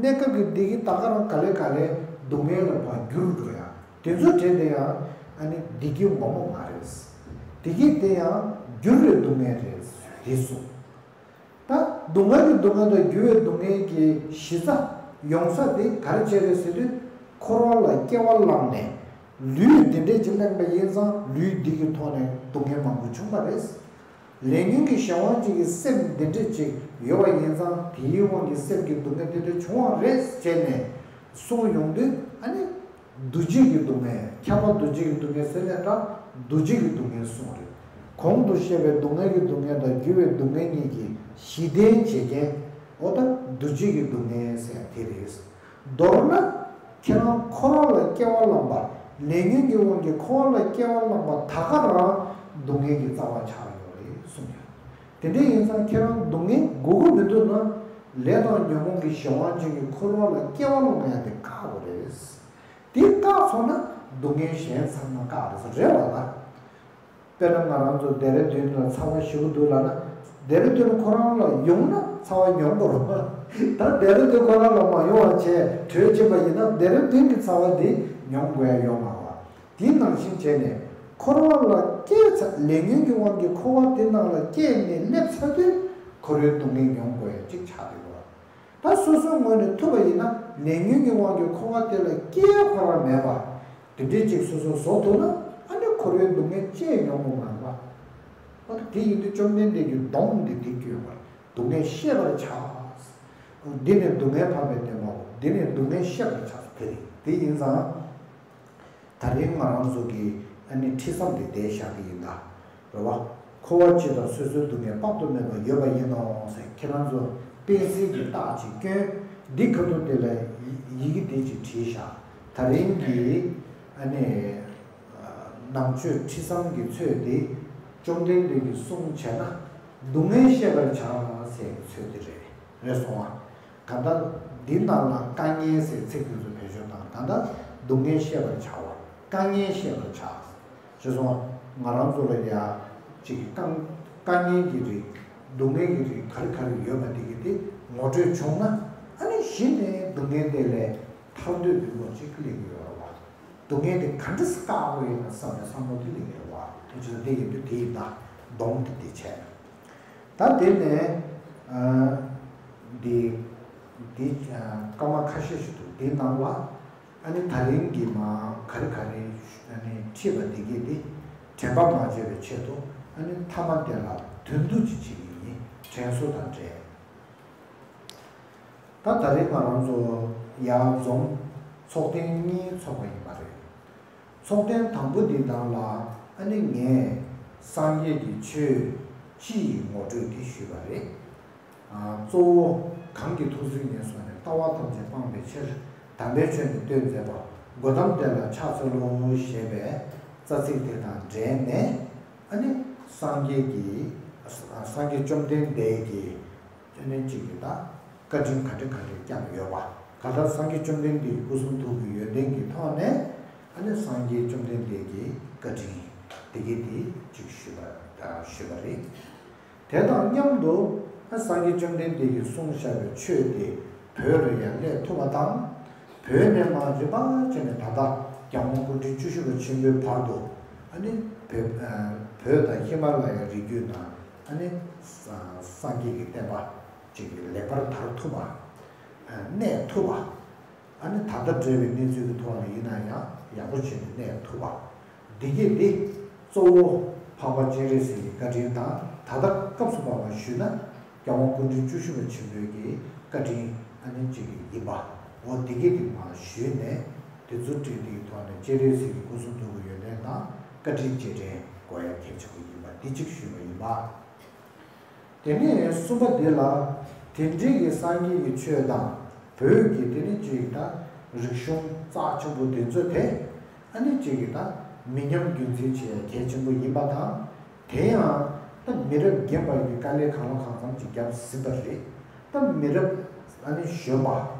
གནས་སྐབས་ཀྱི་བདེ་སྐྱིད་ད་ག་རང་ག་ལེ་ག་ལེ་སྡུག་བསྔལ་ལ་ཕར་འགྱུར་འགྲོ་ཡ། དེ་ཚོ་དྲན་དེ་ཡང་ཨ་ནི་བདེ་སྐྱིད་ངོ་མ་མ་རེད། བདེ་སྐྱིད་དེ་ཡང་འགྱུར་བའི་སྡུག་བསྔལ་རེད། དེ་གསུངས། ད་སྡུག་བསྔལ་གྱི་སྡུག་བསྔལ་དང་འགྱུར་བའི་སྡུག་བསྔལ་གྱི་གཞི་རྩ་ཡོང་ས་དེ་ག་རེ་བྱས་རེད་ཟེར་དུས། འཁོར་བ་ལ་སྐྱེ་བ་བླངས་ནས་ལུས་འདི་འདྲས་ཅིག་བླངས་པ་ཡིན་ཙང་ལུས་འདི་གི་ཐོག་ནས་སྡུག་བསྔལ་མང་པོ་བྱུང་བ་རེད། ལས་ཉོན་གྱི་གཞན་དབང་ཅིག་གི་སེམས་འདི་འདྲ་ཅིག་ཡོད་པ་ཡིན་ཙང་དེའི་དབང་གིས་སེམས་ཀྱི་སྡུག་བསྔལ་འདི་འདྲ་བྱུང་བ་རེད་ཟེར་ནས་གསུངས་ཡོང་དུས། ཨ་ནི་འདུ་བྱེད་ཀྱི་སྡུག་བསྔལ། ཁྱབ་པ་འདུ་བྱེད་ཀྱི་སྡུག་བསྔལ་ཟེར་ནས་ད་འདུ་བྱེད་ཀྱི་སྡུག་བསྔལ་གསུངས་རེད། གོང་དུ་བཤད་པའི་སྡུག་བསྔལ་གྱི་སྡུག་བསྔལ་དང་འགྱུར་བའི་སྡུག་བསྔལ་གཉིས་ཀྱི་གཞི་རྟེན་བྱེད་མཁན། འོ་ད་འདུ་བྱེད་ཀྱི་སྡུག་བསྔལ་ཟེར་ཡ་དེ་རེད། མདོར་ན། ཁྱེད་རང་འཁོར་བ་ལ་སྐྱེ་བ་བླངས་པ། ལས་ཉོན་གྱི་དབང་གིས་འཁོར་བ་ལ་སྐྱེ་བ་བླངས་པ་ད་ག་རང་སྡུག་བསྔལ་གྱི་རྩ་བ་ཆགས་ཡོད་རེད་གསུངས་ཡོད། དེ་འདྲ་ཡིན་ཙང་ཁྱེད་རང་སྡུག་བསྔལ་དགོས་ཀྱི་མི་འདུག་ན། ལས་དང་ཉོན་མོངས་ཀྱི་གཞན་དབང་ཅན་གྱི་འཁོར་བ་ལ་སྐྱེ་བ་བླངས་ཡ་དེ་བཀག་དགོས་རེད། དེ་བཀག་སོང་ན་སྡུག་བསྔལ་གཞན་ཚང་མ་བཀག་རེད་ཟེར་རེད་བ་ལ། དཔེར་ན་ང་རང་ཚོ་ལྡེ་ར་ལྡུན་ལ་ཚ་བ་ཞེ་པོ་འདུག་ལབ་ན། ལྡེ་ར་ལྡུན་ཁོ་རང་ལ་ཡོང་ན་ཚ་བ་མྱོང་དགོས་རེད་བ། ད་ལྡེ་ར་ལྡུན་ཁོ་རང་ལ་མ་ཡོང་བ་བྱས་བྲོས་ཕྱིན་པ་ཡིན་ན་ལྡེ་ར་ལྡུན་གྱི་ཚ་བ་འདི་མྱོང་དགོས་ཡ་ཡོད་མ་རེད་བ། དེ་ནང་བཞིན་བྱས་ནས་འཁོར་བ་ལ་སྐྱེས་ཚར། ལས་ཉོན་གྱི་དབང་གིས་འཁོར་བ་དེ་ནང་ལ་སྐྱེས་ནས་སླེབས་ཚར་དུས་འཁོར་བའི་སྡུག་བསྔལ་མྱོང་དགོས་ཡ་གཅིག་ཆགས་བསྡད་ཡོད་རེད་བ། ད་སོ་སོའི་ངོས་ནས་ཐུབ་པ་ཡིན་ན་ལས་ཉོན་གྱི་དབང་གིས་འཁོར་བ་དེ་ལ་སྐྱེས་ཁོ་རང་མེད་པ། དེ་འདྲའི་ཅིག་སོ་སོ་བཟོ་ཐུབ་ན་ཨ་ནི་འཁོར་བའི་སྡུག་བསྔལ་ཅི་ཡང་མྱོང་དགོས་མ་རེད་པ། དེ་ཡིན་དུས་བཅོམ་ལྡན་འདས་ཀྱིས་སྡོམ་འདི་དེ་བསྐྱོན་པར། སྡུག་བསྔལ་ཤེས་པར་བྱ། འདི་ནི་སྡུག་བསྔལ་འཕགས་པའི་བདེན་པའོ། འདི་ནི་སྡུག་བསྔལ་ཤེས་པར་བྱ། དེ་རེད། དེ་ཡིན་ཙང་། ད་རིང་ང་རང་ཚོ་གི་ཨ་ནི་ཁྲིད་མཚམས་དེ་བསྡད་བཞག་གི་ཡིན་ད། རེད་བ། འཁོར་བ་སྤྱི་དང་སོ་སོའི་སྡུག་བསྔལ་དཔག་ཏུ་མེད་པ་ཡོད་པ་ཡིན་ནོ་ཟེར། ཁྱེད་རང་ཚོ་དཔེ་གཟིགས་ཀྱི་རྟགས་ཅིག་བསྐྱོན། འདི་ཁ་ཐུག་དེ་ལ་ཡི་ཡི་གེ་འདི་ཅིག་བྲིས་བཞག། ད་རིང་གི་ཨ་ནི་ནང་ཆོས་ཁྲིད་མཚམས་ཀྱི་ཚོད་འདི་བཅོམ་ལྡན་འདས་ཀྱིས་གསུངས་བྱས་ན་སྡུག་བསྔལ་ཤེས་པར་བྱ་ཟེར་གྱི་ཚོད་འདི་རེད། རེད་སོང་བ། གང་ལྟར་འདི་ནང་ལ་དཀའ་ངལ་ཟེར་ཚིག་དེ་ཚོ་བེད་སྤྱོད་དང་། གང་ལྟར་སྡུག་བསྔལ་ཤེས་པར་བྱའོ། དཀའ་ངལ་ཤེས་པར་བྱ། ཞེས་སོང་། ང་རང་ཚོ་ལ་ཡ་གཅིག་གི་དཀའ་དཀའ་ངལ་གྱི་རིགས། སྡུག་བསྔལ་གྱི་རིགས་ག་རེ་ག་རེ་ཡོད་པ་དེ་གི་དེ་ངོ་སྤྲོད་བྱུང་ན། ཨ་ནི་གཞི་ནས་སྡུག་བསྔལ་དེ་ལས་ཐར་འདོད་པའི་བློ་གཅིག་སླེབས་ཀྱི་ཡོད་རེད་བ། སྡུག་བསྔལ་དེ་ག་འདྲ་སེ་བཀག་དགོས་ཡིན་ན་བསམ་པའི་བསམ་བློ་དེ་སླེབས་ཀྱི་རེད་བ། དེ་ཕྱིར་དེ་ཡིན་དུས་དེ་ཡིན་ད་སྡོམ་དེ་དེ་བྱས། ད་དེ་ནས་ཨ་འདི་འདི་ཨ་སྐར་མ་ཁ་ཤས་ཤིག་འདུག། འདི་ནང་ལ་ཨ་ནི་ད་རིང་གི་མ་ག་རེ་ག་རེ་ཨ་ནི་ཁྲིད་པ་འདི་གས་འདི་དྲན་པ་མ་བརྗེད་པའི་ཆེད་དུ། ཨ་ནི་མཐའ་མ་དེ་ལ་དོན་བསྡུ་ཅིག་བྱེད་ཀྱི་ཡིན། དྲན་གསོ་དང་འབྲེལ། ད་ད་རེས་ང་རང་ཚོ་ཡར་འཛོམས་ཚོགས་ཐེངས་གཉིས་ཚོགས་པ་ཡིན་པ་རེད། ཚོགས་ཐེངས་དང་པོ་འདི་ནང་ལ་ཨ་ནི་ངས་སངས་རྒྱས་ཀྱི་ཆོས་སྤྱི་ཡི་ངོ་སྤྲོད་འདི་ཞུས་པ་རེད། ཨ། གཙོ་བོ་གང་གིས་ཐུགས་བརྩེ་ཉེར་བཟུང་ནས། ལྟ་བ་ཐམས་ཅད་སྤངས་པའི་ཕྱིར། དམ་པའི་ཆོས་ནི་སྟོན་མཛད་པ། གོའུ་ཏམ་དེ་ལ་ཕྱག་འཚལ་ལོ་ཞེས་པའི་རྩ་ཚིག་དེ་དང་འབྲེལ་ནས། ཨ་ནི་སངས་རྒྱས་ཀྱི་སངས་རྒྱས་བཅོམ་ལྡན་འདས་ཀྱི་ཨ་ནི་གཅིག་གི་ད་བཀའ་དྲིན་ག་འདྲ་ག་འདྲ་བསྐྱངས་ཡོད་པ། གང་ལྟར་སངས་རྒྱས་བཅོམ་ལྡན་འདས་ཀྱི་སྐུ་གསུང་ཐུགས་ཀྱི་ཡོན་ཏན་གྱི་ཐོག་ནས། ཨ་ནི་སངས་རྒྱས་བཅོམ་ལྡན་འདས་ཀྱི་བཀའ་དྲིན་དེ་གའི་དེ་གཅིག་ཞུས་པ་ཞུས་པ་རེད། དེ་དང་མཉམ་དུ་ཨ་སངས་རྒྱས་བཅོམ་ལྡན་འདས་ཀྱིས་གསུངས་བཞག་པའི་ཆོས་དེ་བོད་ལ་ཡང་སླེབས་ཐུབ་པ་དང་། བོད་ནས་མར་རིམ་པ་བྱས་ནས་ད་ལྟ་རྒྱལ་དབང་སྐུ་ཕྲེང་བཅུ་བཞི་པ་ཆེན་པོའི་བར་དུ། ཨ་ནི་བོད་ཨ་བོད་དང་ཧི་མ་ལ་ཡའི་རི་རྒྱུད་ནང་ཨ་ནི་ས་སངས་རྒྱས་ཀྱི་བསྟན་པ་ཅིག་ལེགས་པར་དར་ཐུབ་པ། ཨ་གནས་ཐུབ་པ། ཨ་ནི་ད་ལྟ་འབྲེལ་བའི་གནས་ཚུལ་གྱི་ཐོག་ནས་ཡིན་ན་ཡང་ཡག་པོ་བྱས་ནས་གནས་ཐུབ་པ། འདི་གས་འདི་གཙོ་བོ་འཕགས་པ་སྤྱན་རས་གཟིགས་ཀྱི་བཀའ་དྲིན་དང་། ད་ལྟ་སྐབས་སུ་བབ་པ་ཞུས་ན་རྒྱལ་དབང་སྐུ་ཕྲེང་བཅུ་བཞི་པ་ཆེན་པོའི་གི་བཀའ་དྲིན་ཨ་ནི་གཅིག་ཡིན་པ། འོ་འདི་གས་འདི་མར་ཞུས་ནས། དེ་ཚོ་བྲིས་དེའི་ཐོག་ནས་སྤྱན་རས་གཟིགས་ཀྱི་སྐུ་གསུང་ཐུགས་ཀྱི་ཡོན་ཏན་དང་བཀའ་དྲིན་རྗེས་དྲན་དགོས་ཡ་གལ་ཆེན་པོ་ཡིན་པ་འདི་གཅིག་ཞུས་པ་ཡིན་པ། དེ་ནས་གསུམ་པ་འདི་ལ། དེ་འདྲའི་གི་སངས་རྒྱས་ཀྱི་ཆོས་དང་། བོད་ཀྱི་དེ་ནི་ཅིག་ད་རིག་གཞུང་རྩ་ཆེན་པོ་འདི་ཚོ་དེ། ཨ་ནི་ཅིག་གི་ད་མི་ཉམས་རྒྱུན་འཛིན་བྱེད་ཡ་གལ་ཆེན་པོ་ཡིན་པ་དང་། དེ་ཡང་ད་མི་རབས་རྒན་པ་ཡི་དཀའ་ལས་གང་ལ་གང་འཚམ་ཅིག་བརྒྱབ་ཟིན་པ་རེད། ད་མི་རབས་ཨ་ནི་གཞོན་པ།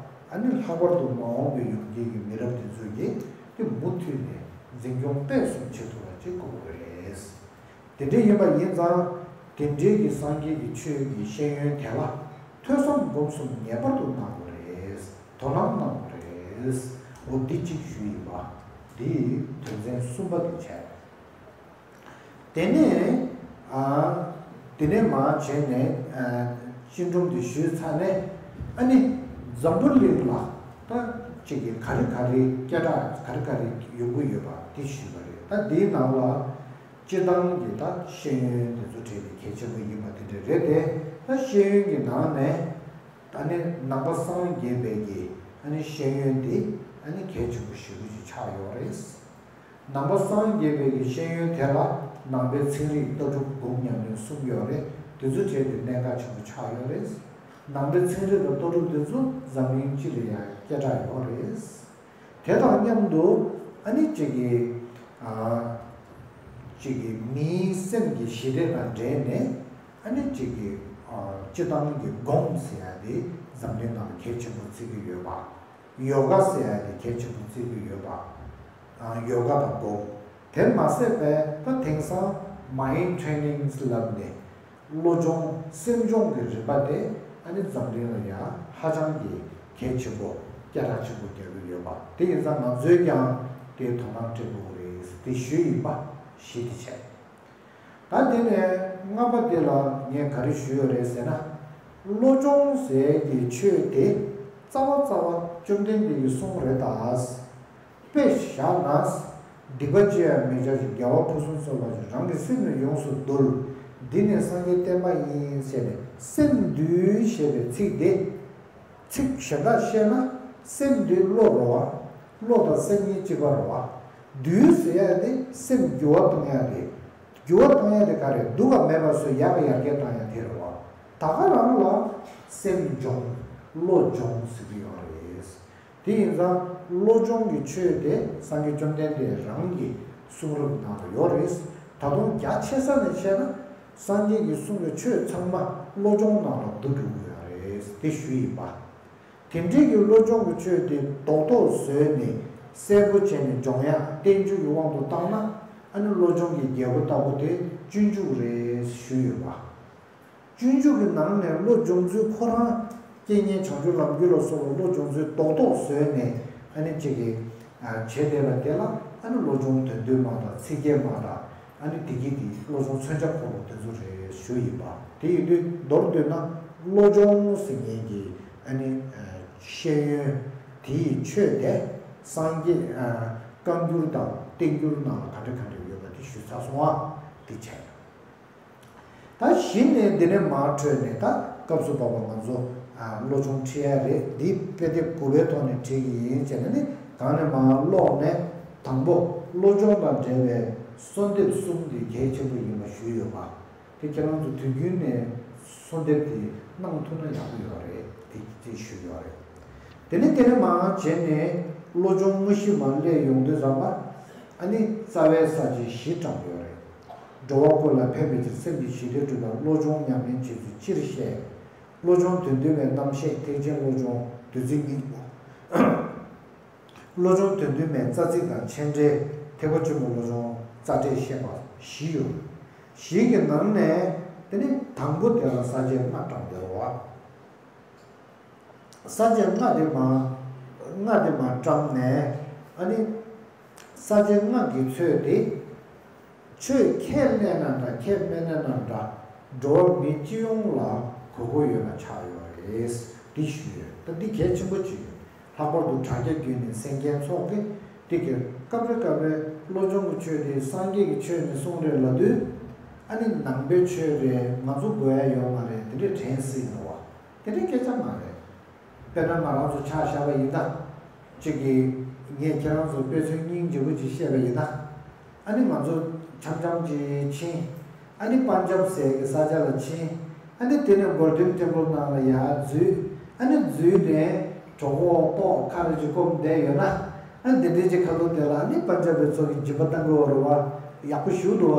ཨ་ནི་ལྷག་པར་དུ་མ་འོངས་པའི་ཡོང་རྒྱུ་གི་མི་རབས་འདི་ཚོ་གིས་དེ་མུ་མཐུད་ནས་འཛིན་སྐྱོང་སྤེལ་གསུམ་བྱེད་ཐུབ་པ་ཅིག་དགོས་ཀྱི་རེད། དེ་འདྲ་ཡིན་པ་ཡིན་ཙང་། དེ་འདྲའི་གི་སངས་རྒྱས་ཀྱི་ཆོས་ཀྱི་ཤེས་ཡོན་དེ་ལ་ཐོས་བསམ་སྒོམ་གསུམ་ངེས་པར་དུ་གནང་དགོས་རེད། དོ་སྣང་གནང་དགོས་རེད། འོ་འདི་གཅིག་ཞུ་ཡིན་པ། འདི་དོན་ཚན་གསུམ་པ་དེ་བྱས། དེ་ནས་ཨ། དེ་ནས་མར་བྱས་ནས་ཨ། སྤྱི་སྒྲོམ་དེ་ཞུས་ཚར་ནས། ཨ་ནི་འཛམ་བུ་གླིང་ལ་ད་ཅིག་གི་ག་རེ་ག་རེ་སྐད་གྲགས་ག་རེ་ག་རེ་ཡོང་གི་ཡོད་པ་དེ་ཞུས་པ་རེད། ད་འདིའི་ནང་ལ། སྤྱིར་བཏང་གི་ད་ཤེས་ཡོན་དེ་ཚོ་བྲིས་ནས་གལ་ཆེན་པོ་ཡིན་པ་དེ་འདྲ་རེད་དེ། ད་ཤེས་ཡོན་གྱི་ནང་ནས་ད་ནི་ནང་པ་སངས་རྒྱས་པའི་གི་ཨ་ནི་ཤེས་ཡོན་དེ་ཨ་ནི་གལ་ཆེན་པོ་ཞེ་པོ་ཅིག་ཆགས་ཡོད་རེད། ནང་པ་སངས་རྒྱས་པའི་གི་ཤེས་ཡོན་དེ་ལ་ནང་པའི་ཚན་རིག་ལྟ་གྲུབ་སྒོམ་ཉམས་ལེན་གསུམ་ཡོད་རེད། དེ་ཚོ་བྲིས་ཏེ་གནད་འགག་ཆེན་པོ་ཆགས་ཡོད་རེད། ནང་པའི་ཚན་རིག་དང་ལྟ་གྲུབ་དེ་ཚོ་འཛམ་གླིང་སྤྱི་ལ་ཡང་སྐད་གྲགས་ཡོད་རེད། དེ་དང་མཉམ་དུ་ཨ་ནི་གཅིག་གི་ཨ། གཅིག་གི་མིའི་སེམས་ཀྱི་ཞི་བདེ་དང་འབྲེལ་ནས། ཨ་ནི་གཅིག་གི་ཨ། སྤྱིར་བཏང་གི་སྒོམ་ཟེར་ཡ་དེ་འཛམ་གླིང་ནང་ལ་གལ་ཆེན་པོ་བརྩི་གི་ཡོད་པ། ཡོ་ག་ཟེར་ཡ་དེ་གལ་ཆེན་པོ་བརྩི་གི་ཡོད་པ། ཨ། ཡོ་ག་དང་སྒོམ། དེ་མ་ཟད་པའི་ད་དེང་སང་mind training ལབ་ནས། བློ་སྦྱོང་སེམས་སྦྱོང་གི་རིམ་པ་དེ་ཨ་ནི་འཛམ་གླིང་ལ་ཡང་ཧ་ཅང་གི་གལ་ཆེན་པོ། སྐད་གྲགས་ཆེན་པོ་རྒྱག་གི་ཡོད་པ། དེ་ཡིན་ཙང་ང་ཚོས་ཀྱང་དེ་དོ་སྣང་སྤྲད་དགོས་ཀྱི་རེད། དེ་ཞུས་ཡིན་པ་བཞི་དེ་བྱས། ད་དེ་ནས་ལྔ་པ་དེ་ལ་ངས་ག་རེ་ཞུས་ཡོད་རེད་ཟེར་ན། བློ་སྦྱོང་ཟེར་གྱི་ཆོས་དེ་རྩ་བ་རྩ་བ་བཅོམ་ལྡན་འདས་ཀྱི་གསུང་རེད་ད། དཔེ་བཞག་ན། སྡིག་པ་ཅི་ཡང་མི་བྱ་ཞིང་། དགེ་བ་ཕུན་སུམ་ཚོགས་པར་སྤྱད། རང་གི་སེམས་ནི་ཡོངས་སུ་འདུལ། འདི་ནི་སངས་རྒྱས་བསྟན་པ་ཡིན་ཟེར་ནས་སེམས་འདུལ་ཞེས་པའི་ཚིག་འདི། ཚིག་གཞན་དག་བཤད་ན་སེམས་འདུལ་བློ་རེད་བ། བློ་དང་སེམས་གཉིས་གཅིག་པ་རེད་བ། འདུལ་ཟེར་ཡ་དེ་སེམས་འགྱུར་བ་གཏོང་ཡ་དེ། འགྱུར་བ་གཏོང་ཡ་དེ་ག་རེ་འདུག་ག་མེད་པ་བཟོས་ཡག་ག་ཡར་རྒྱས་གཏོང་ཡ་དེ་རེད་བ། ད་ག་རང་ལ་སེམས་སྦྱོང་བློ་སྦྱོང་ཟེར་གྱི་ཡོད་རེད། དེ་ཡིན་ཙང་བློ་སྦྱོང་གི་ཆོས་དེ་སངས་རྒྱས་བཅོམ་ལྡན་འདས་རང་གི་གསུང་རབ་ནང་ལ་ཡོད་རེད། ད་དུང་རྒྱ་ཆེ་ས་ནས་བཤད་ན་སངས་རྒྱས་ཀྱི་གསུང་གི་ཆོས་ཚང་མ་བློ་སྦྱོང་ནང་ལ་བསྡུ་འགྲོ་གི་ཡོད་རེད་དེ་ཞུ་ཡིན་པ། དེ་འདྲའི་གི་བློ་སྦྱོང་གི་ཆོས་དེ་རྡོག་རྡོག་བཟོས་ནས་གསལ་པོ་བྱས་ནས་སྦྱོང་ཡ་བསྟན་བཅོས་ཀྱི་དབང་དུ་བཏང་ན་ཨ་ནི་བློ་སྦྱོང་གི་རྒྱལ་པོ་ལྟ་བུ་དེ་སྤྱོད་འཇུག་རེད་ཞུ་ཡོད་པ། སྤྱོད་འཇུག་གི་ནང་ནས་བློ་སྦྱོང་ཚུལ་ཁོ་རང་རྐྱེན་ངན་བྱང་ཆུབ་ལམ་རྒྱུད་ལ་སོགས་པ་བློ་སྦྱོང་ཚུལ་རྡོག་རྡོག་བཟོས་ནས་ཨ་ནི་གཅིག་གིས་བྱེད་བསྡད་པ་དེ་ལ་ཨ་ནི་བློ་སྦྱོང་དོན་བསྡུས་མ་དང་ཚིག་བརྒྱད་མ་དང་ཨ་ནི་བདེ་སྐྱིད་དེ་བློ་སྦྱོང་མཚོན་ཆ་འཁོར་ལོ་དེ་ཚོ་རེད་ཞུ་ཡིན་པ། དེ་ཡིན་དུས་མདོར་བསྡུས་ན་བློ་སྦྱོང་ཟེར་མཁན་གྱི་ཨ་ནི་ཤེས་ཡོན་དེ་ཡི་ཆོས་དེ་སངས་རྒྱས་བཀའ་འགྱུར་དང་བསྟན་འགྱུར་ནང་ལ་ག་འདྲ་ག་འདྲ་ཡོད་པ་དེ་ཞུས་ཚར་སོང་ཨ། དེ་བྱས། ད་གཞི་ནས་འདི་ནས་མར་འཕྲོས་ནས་ད་སྐབས་སུ་བབ་པ་ང་ཚོ་ཨ་བློ་སྦྱོང་ཁྲིད་ཡ་རེད། འདི་དཔེ་དེབ་དགུ་པའི་ཐོག་ནས་ཁྲིད་ཀྱི་ཡིན་བྱས་ནས་ནི་གང་ནས་མར་ཀློག་ནས་དང་པོ་བློ་སྦྱོང་དང་འབྲེལ་བའི་གསོལ་འདེབས་གསུམ་འདི་གལ་ཆེན་པོ་ཡིན་པ་ཞུས་ཡོད་པ། དེ་ཁྱེད་རང་ཚོ་དུས་རྒྱུན་ནས་གསོལ་འདེབས་དེ་གནང་ཐུབ་ན་ཡག་པོ་ཡོད་རེད་དེ་དེ་ཞུས་ཡོད་རེད། དེ་ནས་དེ་ནས་མར་བྱས་ནས་བློ་སྦྱོང་དངོས་གཞི་མར་སླེབས་ཡོང་དུས་ཙམ་པ་ཨ་ནི་རྩ་བའི་ས་བཅད་བཞི་བགྲངས་ཡོད་རེད། འགྲོ་བ་ཀུན་ལ་ཕན་པའི་ཕྱིར་སེམས་ཀྱི་ཞི་བདེ་སྒྲུབ་པར་བློ་སྦྱོང་ཉམས་ལེན་བྱེད་ཚུལ་སྤྱིར་བཤད། བློ་སྦྱོང་དོན་བསྡུ་བའི་རྣམ་བཤད་ཐེག་ཆེན་བློ་སྦྱོང་བདུད་རྩི་སྙིང་པོ། བློ་སྦྱོང་དོན་བསྡུ་མའི་རྩ་ཚིག་དང་མཆན་འགྲེལ་ཐེག་པ་ཆེན་པོའི་བློ་སྦྱོང་རྩ་འགྲེལ་བཤད་པ་བཞི་ཡོད། བཞི་གི་ནང་ནས་དེ་ནི་དང་པོ་དེ་ལ་ས་བཅད་ལྔ་བགྲངས་ཡོད་རེད་བ། ས་བཅད་ལྔ་དེ་མ་ལྔ་དེ་མ་བཀྲམ་ནས་ཨ་ནི་ས་བཅད་ལྔ་གི་ཚོད་དེ་ཆོས་ཁས་ལེན་ན་འདྲ་ཁས་མི་ལེན་ན་འདྲ་འགྲོ་བ་མི་སྤྱི་ཡོངས་ལ་དགོས་མཁོ་ཡོད་པ་ཆགས་ཡོད་རེད་དེ་ཞུས་ཡོད། ད་འདི་གལ་ཆེན་པོ་ཅིག་ཡོད། ལྷག་པར་དུ་དྲ་རྒྱ་བརྒྱུད་ནས་གསན་མཁན་ཚོ་གིས་འདི་གའི་སྐབས་རེ་སྐབས་རེ་བློ་སྦྱོང་གི་ཆོས་དེ་སངས་རྒྱས་ཀྱི་ཆོས་ནས་གསུངས་རེད་ལབ་དུས་ཨ་ནི་ནང་པའི་ཆོས་རེད་ང་ཚོ་དགོས་ཡ་ཡོད་མ་རེད་དེ་འདྲས་དྲན་སྲིད་འགྲོ་བ། དེ་འདྲའི་སྐད་ཆ་མ་རེད། དཔེར་ན་ང་རང་ཚོ་ཆ་བཞག་པ་ཡིན་ན། གཅིག་གིས་ངས་ཁྱེད་རང་ཚོ་དཔེ་མཚོན་སྙིང་རྗེ་པོ་ཅིག་བཤད་པ་ཡིན་ན། ཨ་ནི་ང་ཚོ་འཆམ་འཆམ་ཅིག་ཕྱིན། ཨ་ནི་པན་ཇབ་ཟེར་གི་ས་ཆ་ལ་ཕྱིན། ཨ་ནི་དེ་ནས་Golden Temple་ནང་ལ་ཡར་འཛུལ། ཨ་ནི་འཛུལ་ནས་གྲོད་ཁོག་ལྟོགས་ཁ་རེ་ཅིག་སྐོམ་བསྡད་ཡོད་ན། ཨ་ནི་དེ་འདྲའི་ཅིག་ཁ་ཐུག་དེ་ལ་ཨ་ནི་པན་ཇབ་པའི་ཚོ་གི་སྦྱིན་པ་བཏང་གི་ཡོད་རེད་བ། ཡག་པོ་ཞུ་འདུག་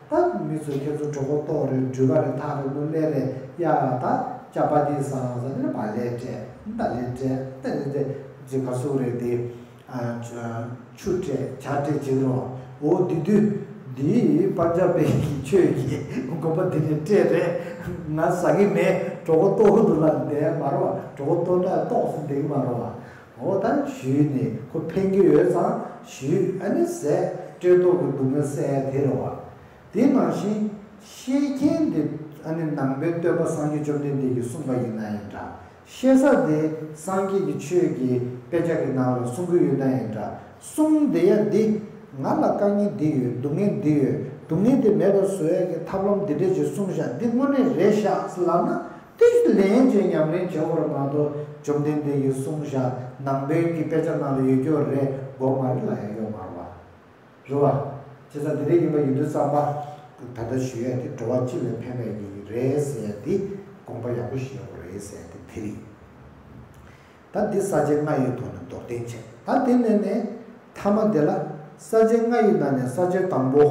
བ། ད་མི་ཚོས་ཁྱེད་ཚོ་གྲོད་ཁོག་ལྟོགས་རེད་འགྲུལ་པ་རེད་ཐག་རེད་མོ་སླེབས་རེད་ཡ་ད་ཅ་པ་ཏི་ཟ་ཟ་ནི་བ་ལས་སྤྲད་ད་ལས་སྤྲད་ད་ལས་སྤྲད་ཅི་ག་སུ་རེད་དེ་ཆུ་སྤྲད་ཇ་སྤྲད་ཅིག་རོ། འོ་དེ་དུས་འདིའི་པན་ཇབ་པའི་ཆོས་ཀྱི་དགོན་པ་འདི་ནས་སྤྲད་རེད། ང་ཟ་གི་མེད་གྲོད་ཁོག་ལྟོགས་ཀྱི་འདུག་ལབ་བསྡད་མ་རེད་བ། གྲོད་ཁོག་ལྟོགས་ན་ལྟོགས་སུ་བསྡད་ཀྱི་མ་རེད་བ། འོ་ད་ཞུས་ནས་ཁོ་ཕན་གྱི་ཡོད་ཙང་ཞུས་ཨ་ནི་ཟས་སྤྲད་ཐོག་གི་སྡུག་བསྔལ་སེལ་ཡ་དེ་རེད་བ། དེ་ནང་བཞིན་བཤད་མཁན་དེ་ཨ་ནི་ནང་པའི་སྟོན་པ་སངས་རྒྱས་བཅོམ་ལྡན་འདས་ཀྱིས་གསུངས་པ་ཡིན་ན་ཡང་འདྲ། བཤད་ས་དེ་སངས་རྒྱས་ཀྱི་ཆོས་ཀྱི་དཔེ་ཆ་གི་ནང་ལ་གསུང་གི་ཡོད་ན་ཡང་འདྲ། གསུང་བསྡད་ཡ་འདི་ང་ལ་དཀའ་ངལ་འདི་ཡོད་སྡུག་བསྔལ་འདི་ཡོད་སྡུག་བསྔལ་དེ་མེད་པར་བཟོ་ཡ་གི་ཐབས་ལམ་འདི་འདྲས་ཅིག་གསུངས་བཞག་འདི་དངོས་གནས་རེད་བཞག་ལབ་ན། དེ་ལན་ཅིག་ཉམས་ལེན་བྱེད་དགོས་རེད་མ་གཏོགས་བཅོམ་ལྡན་འདས་ཀྱིས་གསུངས་བཞག་ནང་པའི་གི་དཔེ་ཆ་ནང་ལ་ཡོད་རྒྱུ་རེད་དགོས་མ་རེད་ལབ་ཡ་ཡོད་མ་རེད་བ། རེད་བ། བྱས་ཙང་དེ་འདྲ་ཡིན་པ་ཡིན་དུས་ཙམ་པ། ད་ལྟ་ཞུ་ཡ་དེ་འགྲོ་བ་སྤྱི་ལ་ཕན་པའི་གི་རེད་ཟེར་ཡ་དེ་དགོངས་པ་ཡག་པོ་ཞིག་ཡོད་རེད་ཟེར་ཡ་དེ་དེ་རེད། ད་འདི་ས་བཅད་ལྔ་ཡོད་དོ་ནི་མདོར་བསྟན་བྱས། ད་དེ་ནས་ནས་མཐའ་མ་དེ་ལ་ས་བཅད་ལྔ་ཡི་ནང་ནས་ས་བཅད་དང་པོ།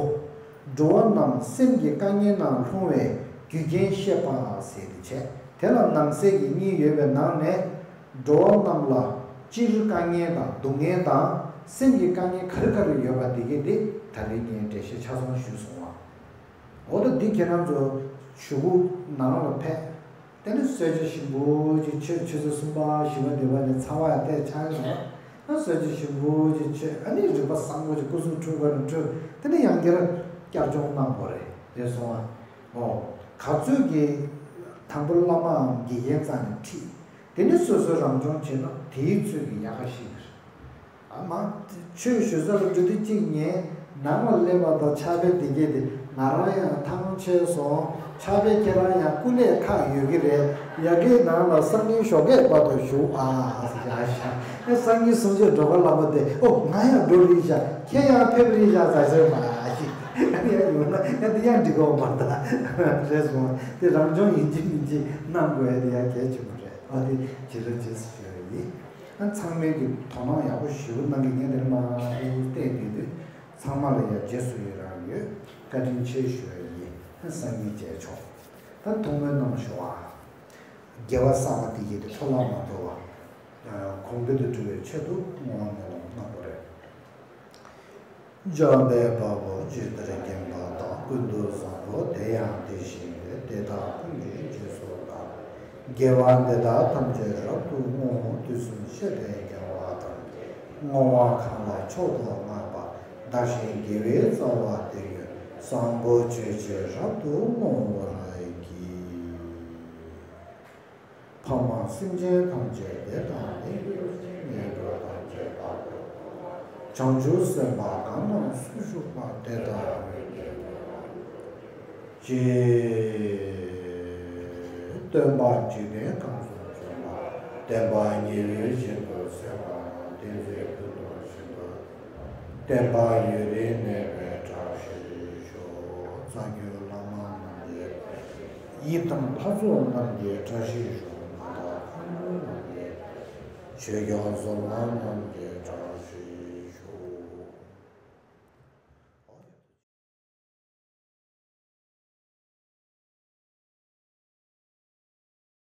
འགྲོ་བ་རྣམས་སེམས་ཀྱི་དཀའ་ངལ་ནང་ལྷུང་བའི་རྒྱུ་རྐྱེན་བཤད་པ་ཟེར་དེ་བྱས། དེ་ལ་ནང་གསེས་ཀྱི་གཉིས་ཡོད་པའི་ནང་ནས་འགྲོ་བ་རྣམས་ལ་སྤྱིར་དཀའ་ངལ་དང་སྡུག་བསྔལ་དང་སེམས་ཀྱི་དཀའ་ངལ་ག་རེ་ག་རེ་ཡོད་པ་དེ་གས་དེ་ད་རེས་ངས་འགྲེལ་བཤད་ཆ་ཚང་ཞུས་སོང་བ། འོ་ད་འདི་ཁྱེད་རང་ཚོ་གཞུག་གུ་ནང་ལ་ཕེབས། དེ་ནས་གསོལ་ཇ་ཞིམ་པོ་ཅིག་མཆོད། ཆུ་ཚོད་གསུམ་པ་བཞི་པ་དེ་པ་ནས་ཚ་བ་ཡང་ཏོག་ཙམ་ཆགས་ཡོང་། ཨ་གསོལ་ཇ་ཞིམ་པོ་ཅིག་མཆོད། ཨ་ནི་རིག་པ་བཟང་པོ་ཅིག་སྐུ་གསུང་ཐུགས་ཀ་ནས་འཕྲོས། དེ་ནས་ཡང་བསྐྱར་བསྐྱར་སྦྱོང་གནང་དགོས་རེད། རེད་སོང་ཨ། ཨོ། ག་ཚོད་ཀྱི་དང་པོ་བླ་མའམ་དགེ་རྒན་རྩ་ནས་ཁྲིད། དེ་ནས་སོ་སོའི་རང་སྦྱོང་བྱས་ན་དེའི་ཚོད་ཀྱི་ཡག་ག་ཞིག་རེད། ཨ་མ། ཆོས་ཞུ་ས་ལ་འགྲོ་དུས་གཅིག་ཉལ། ནང་ལ་སླེབས་པ་དང་ཕྱག་དཔེ་དེ་གས་དེ་ ང་རང་ཡང་ཐང་ཆད་སོང་། ཕྱག་དཔེ་ཁྱེད་རང་ཡང་སྐུ་ལས་ཁག་ཡོད་ཀྱི་རེད། ཡ་གིའི་ནང་ལ་སང་ཉིན་ཞོགས་ཀས་བར་དུ་བཞུགས་ཨ། ཡ་ཤ་ཨེ་སང་ཉིན་གསུང་ཆོས་འགྲོ་ག་ལ་མོ་དེ་ཨོ་ང་ཡང་འགྲོ་རིན་ཤག་ཁྱེད་ཡང་ཕེབས་རིན་ཤག་ཟ་ཟེར་མ་ཤི། ཡ་ཡོད་ན་ཡ་དེ་ཡང་འགྲིག་གོ་མ་ད་རེད་སོང་། དེ་རང་སྦྱོང་ཡིན་གཅིག་མིན་གཅིག་གནང་དགོས་ཡ་དེ་ཡང་གལ་ཆེན་པོ་རེད། ཨ་དེ་ཇི་ལ་རྗེས་སུ་ཞུ་ཡ་ཡིན། ཨ་ཚང་མས་ཀྱི་དོ་སྣང་ཡག་པོ་ཞེ་པོ་གནང་གི་ངས་དེར་མ་བལྟས་བསྡད་དུས། ཚང་མ་ལ་ཡང་རྗེས་སུ་ཡི་རང་ཡོད། བཀའ་དྲིན་ཆེ་ཞུ་ཡ་ཡིན། སང་ཉིན་མཇལ་ཆོག་ད་ཐུགས་སྨོན་གནང་ཞུ་བ། དགེ་བ་བསགས་པ་དེ་ཡིས་འཕྲོ་བརླག་མ་འགྲོ་བ། གོང་འཕེལ་དུ་འགྲོ་བའི་ཆེད་དུ་བསྔོ་བ་སྨོན་ལམ་གནང་དགོས་རེད། འཇམ་དཔལ་དཔའ་བོས་ཇི་ལྟར་མཁྱེན་པ་དང་། ཀུན་ཏུ་བཟང་པོ་དེ་ཡང་དེ་བཞིན་ཏེ། དེ་དག་ཀུན་གྱི་རྗེས་སུ་བདག་དགེ་བ་འདི་དག་ཐམས་ཅད་རབ་ཏུ་བསྔོ། དུས་གསུམ་གཤེགས་པའི་རྒྱལ་བ་དང་། བསྔོ་བ་གང་ལ་མཆོག་ཏུ་བསྔགས་པ། བདག་གཞན་དགེ་བའི་རྩ་བ་དེ་ཉིད། བཟང་པོ་སྤྱོད་ཕྱིར་རབ་ཏུ་བསྔོ་བར་བགྱི། ཕ་མ་སེམས་ཅན་ཐམས་ཅད་བདེ་དང་ལྡན་གྱུར་ཅིག་ངན་འགྲོ་ཐམས་ཅད་དག་ཏུ་བྱང་ཆུབ་སེམས་དཔའ་གང་རྣམས་སུ་བཞུགས་པ་དེ་དག་ཀྱང་། ཅེས། སྟོན་པ་འཇིག་རྟེན་ཁམས་སུ་བྱོན་པ། བསྟན་པ་ཉི་འོད་བཞིན་དུ་གསལ་བ་དང་། བསྟན་འཛིན་ཀུན་ཏུ་བཞུགས་པ། བསྟན་པ་ཡུན་རིང་གནས་པའི་བཀྲ་ཤིས་ཤོག་རྩ་བརྒྱུད་བླ་མ་རྣམས་ཀྱི། ཡི་དམ་ལྷ་ཚོགས་རྣམས་ཀྱི་བཀྲ་ཤིས་ཤོག་མ་དག་མཁའ་འགྲོ་རྣམས་ཀྱི། ཆོས་སྐྱོང་སྲུང་མ་རྣམས་ཀྱི་བཀྲ་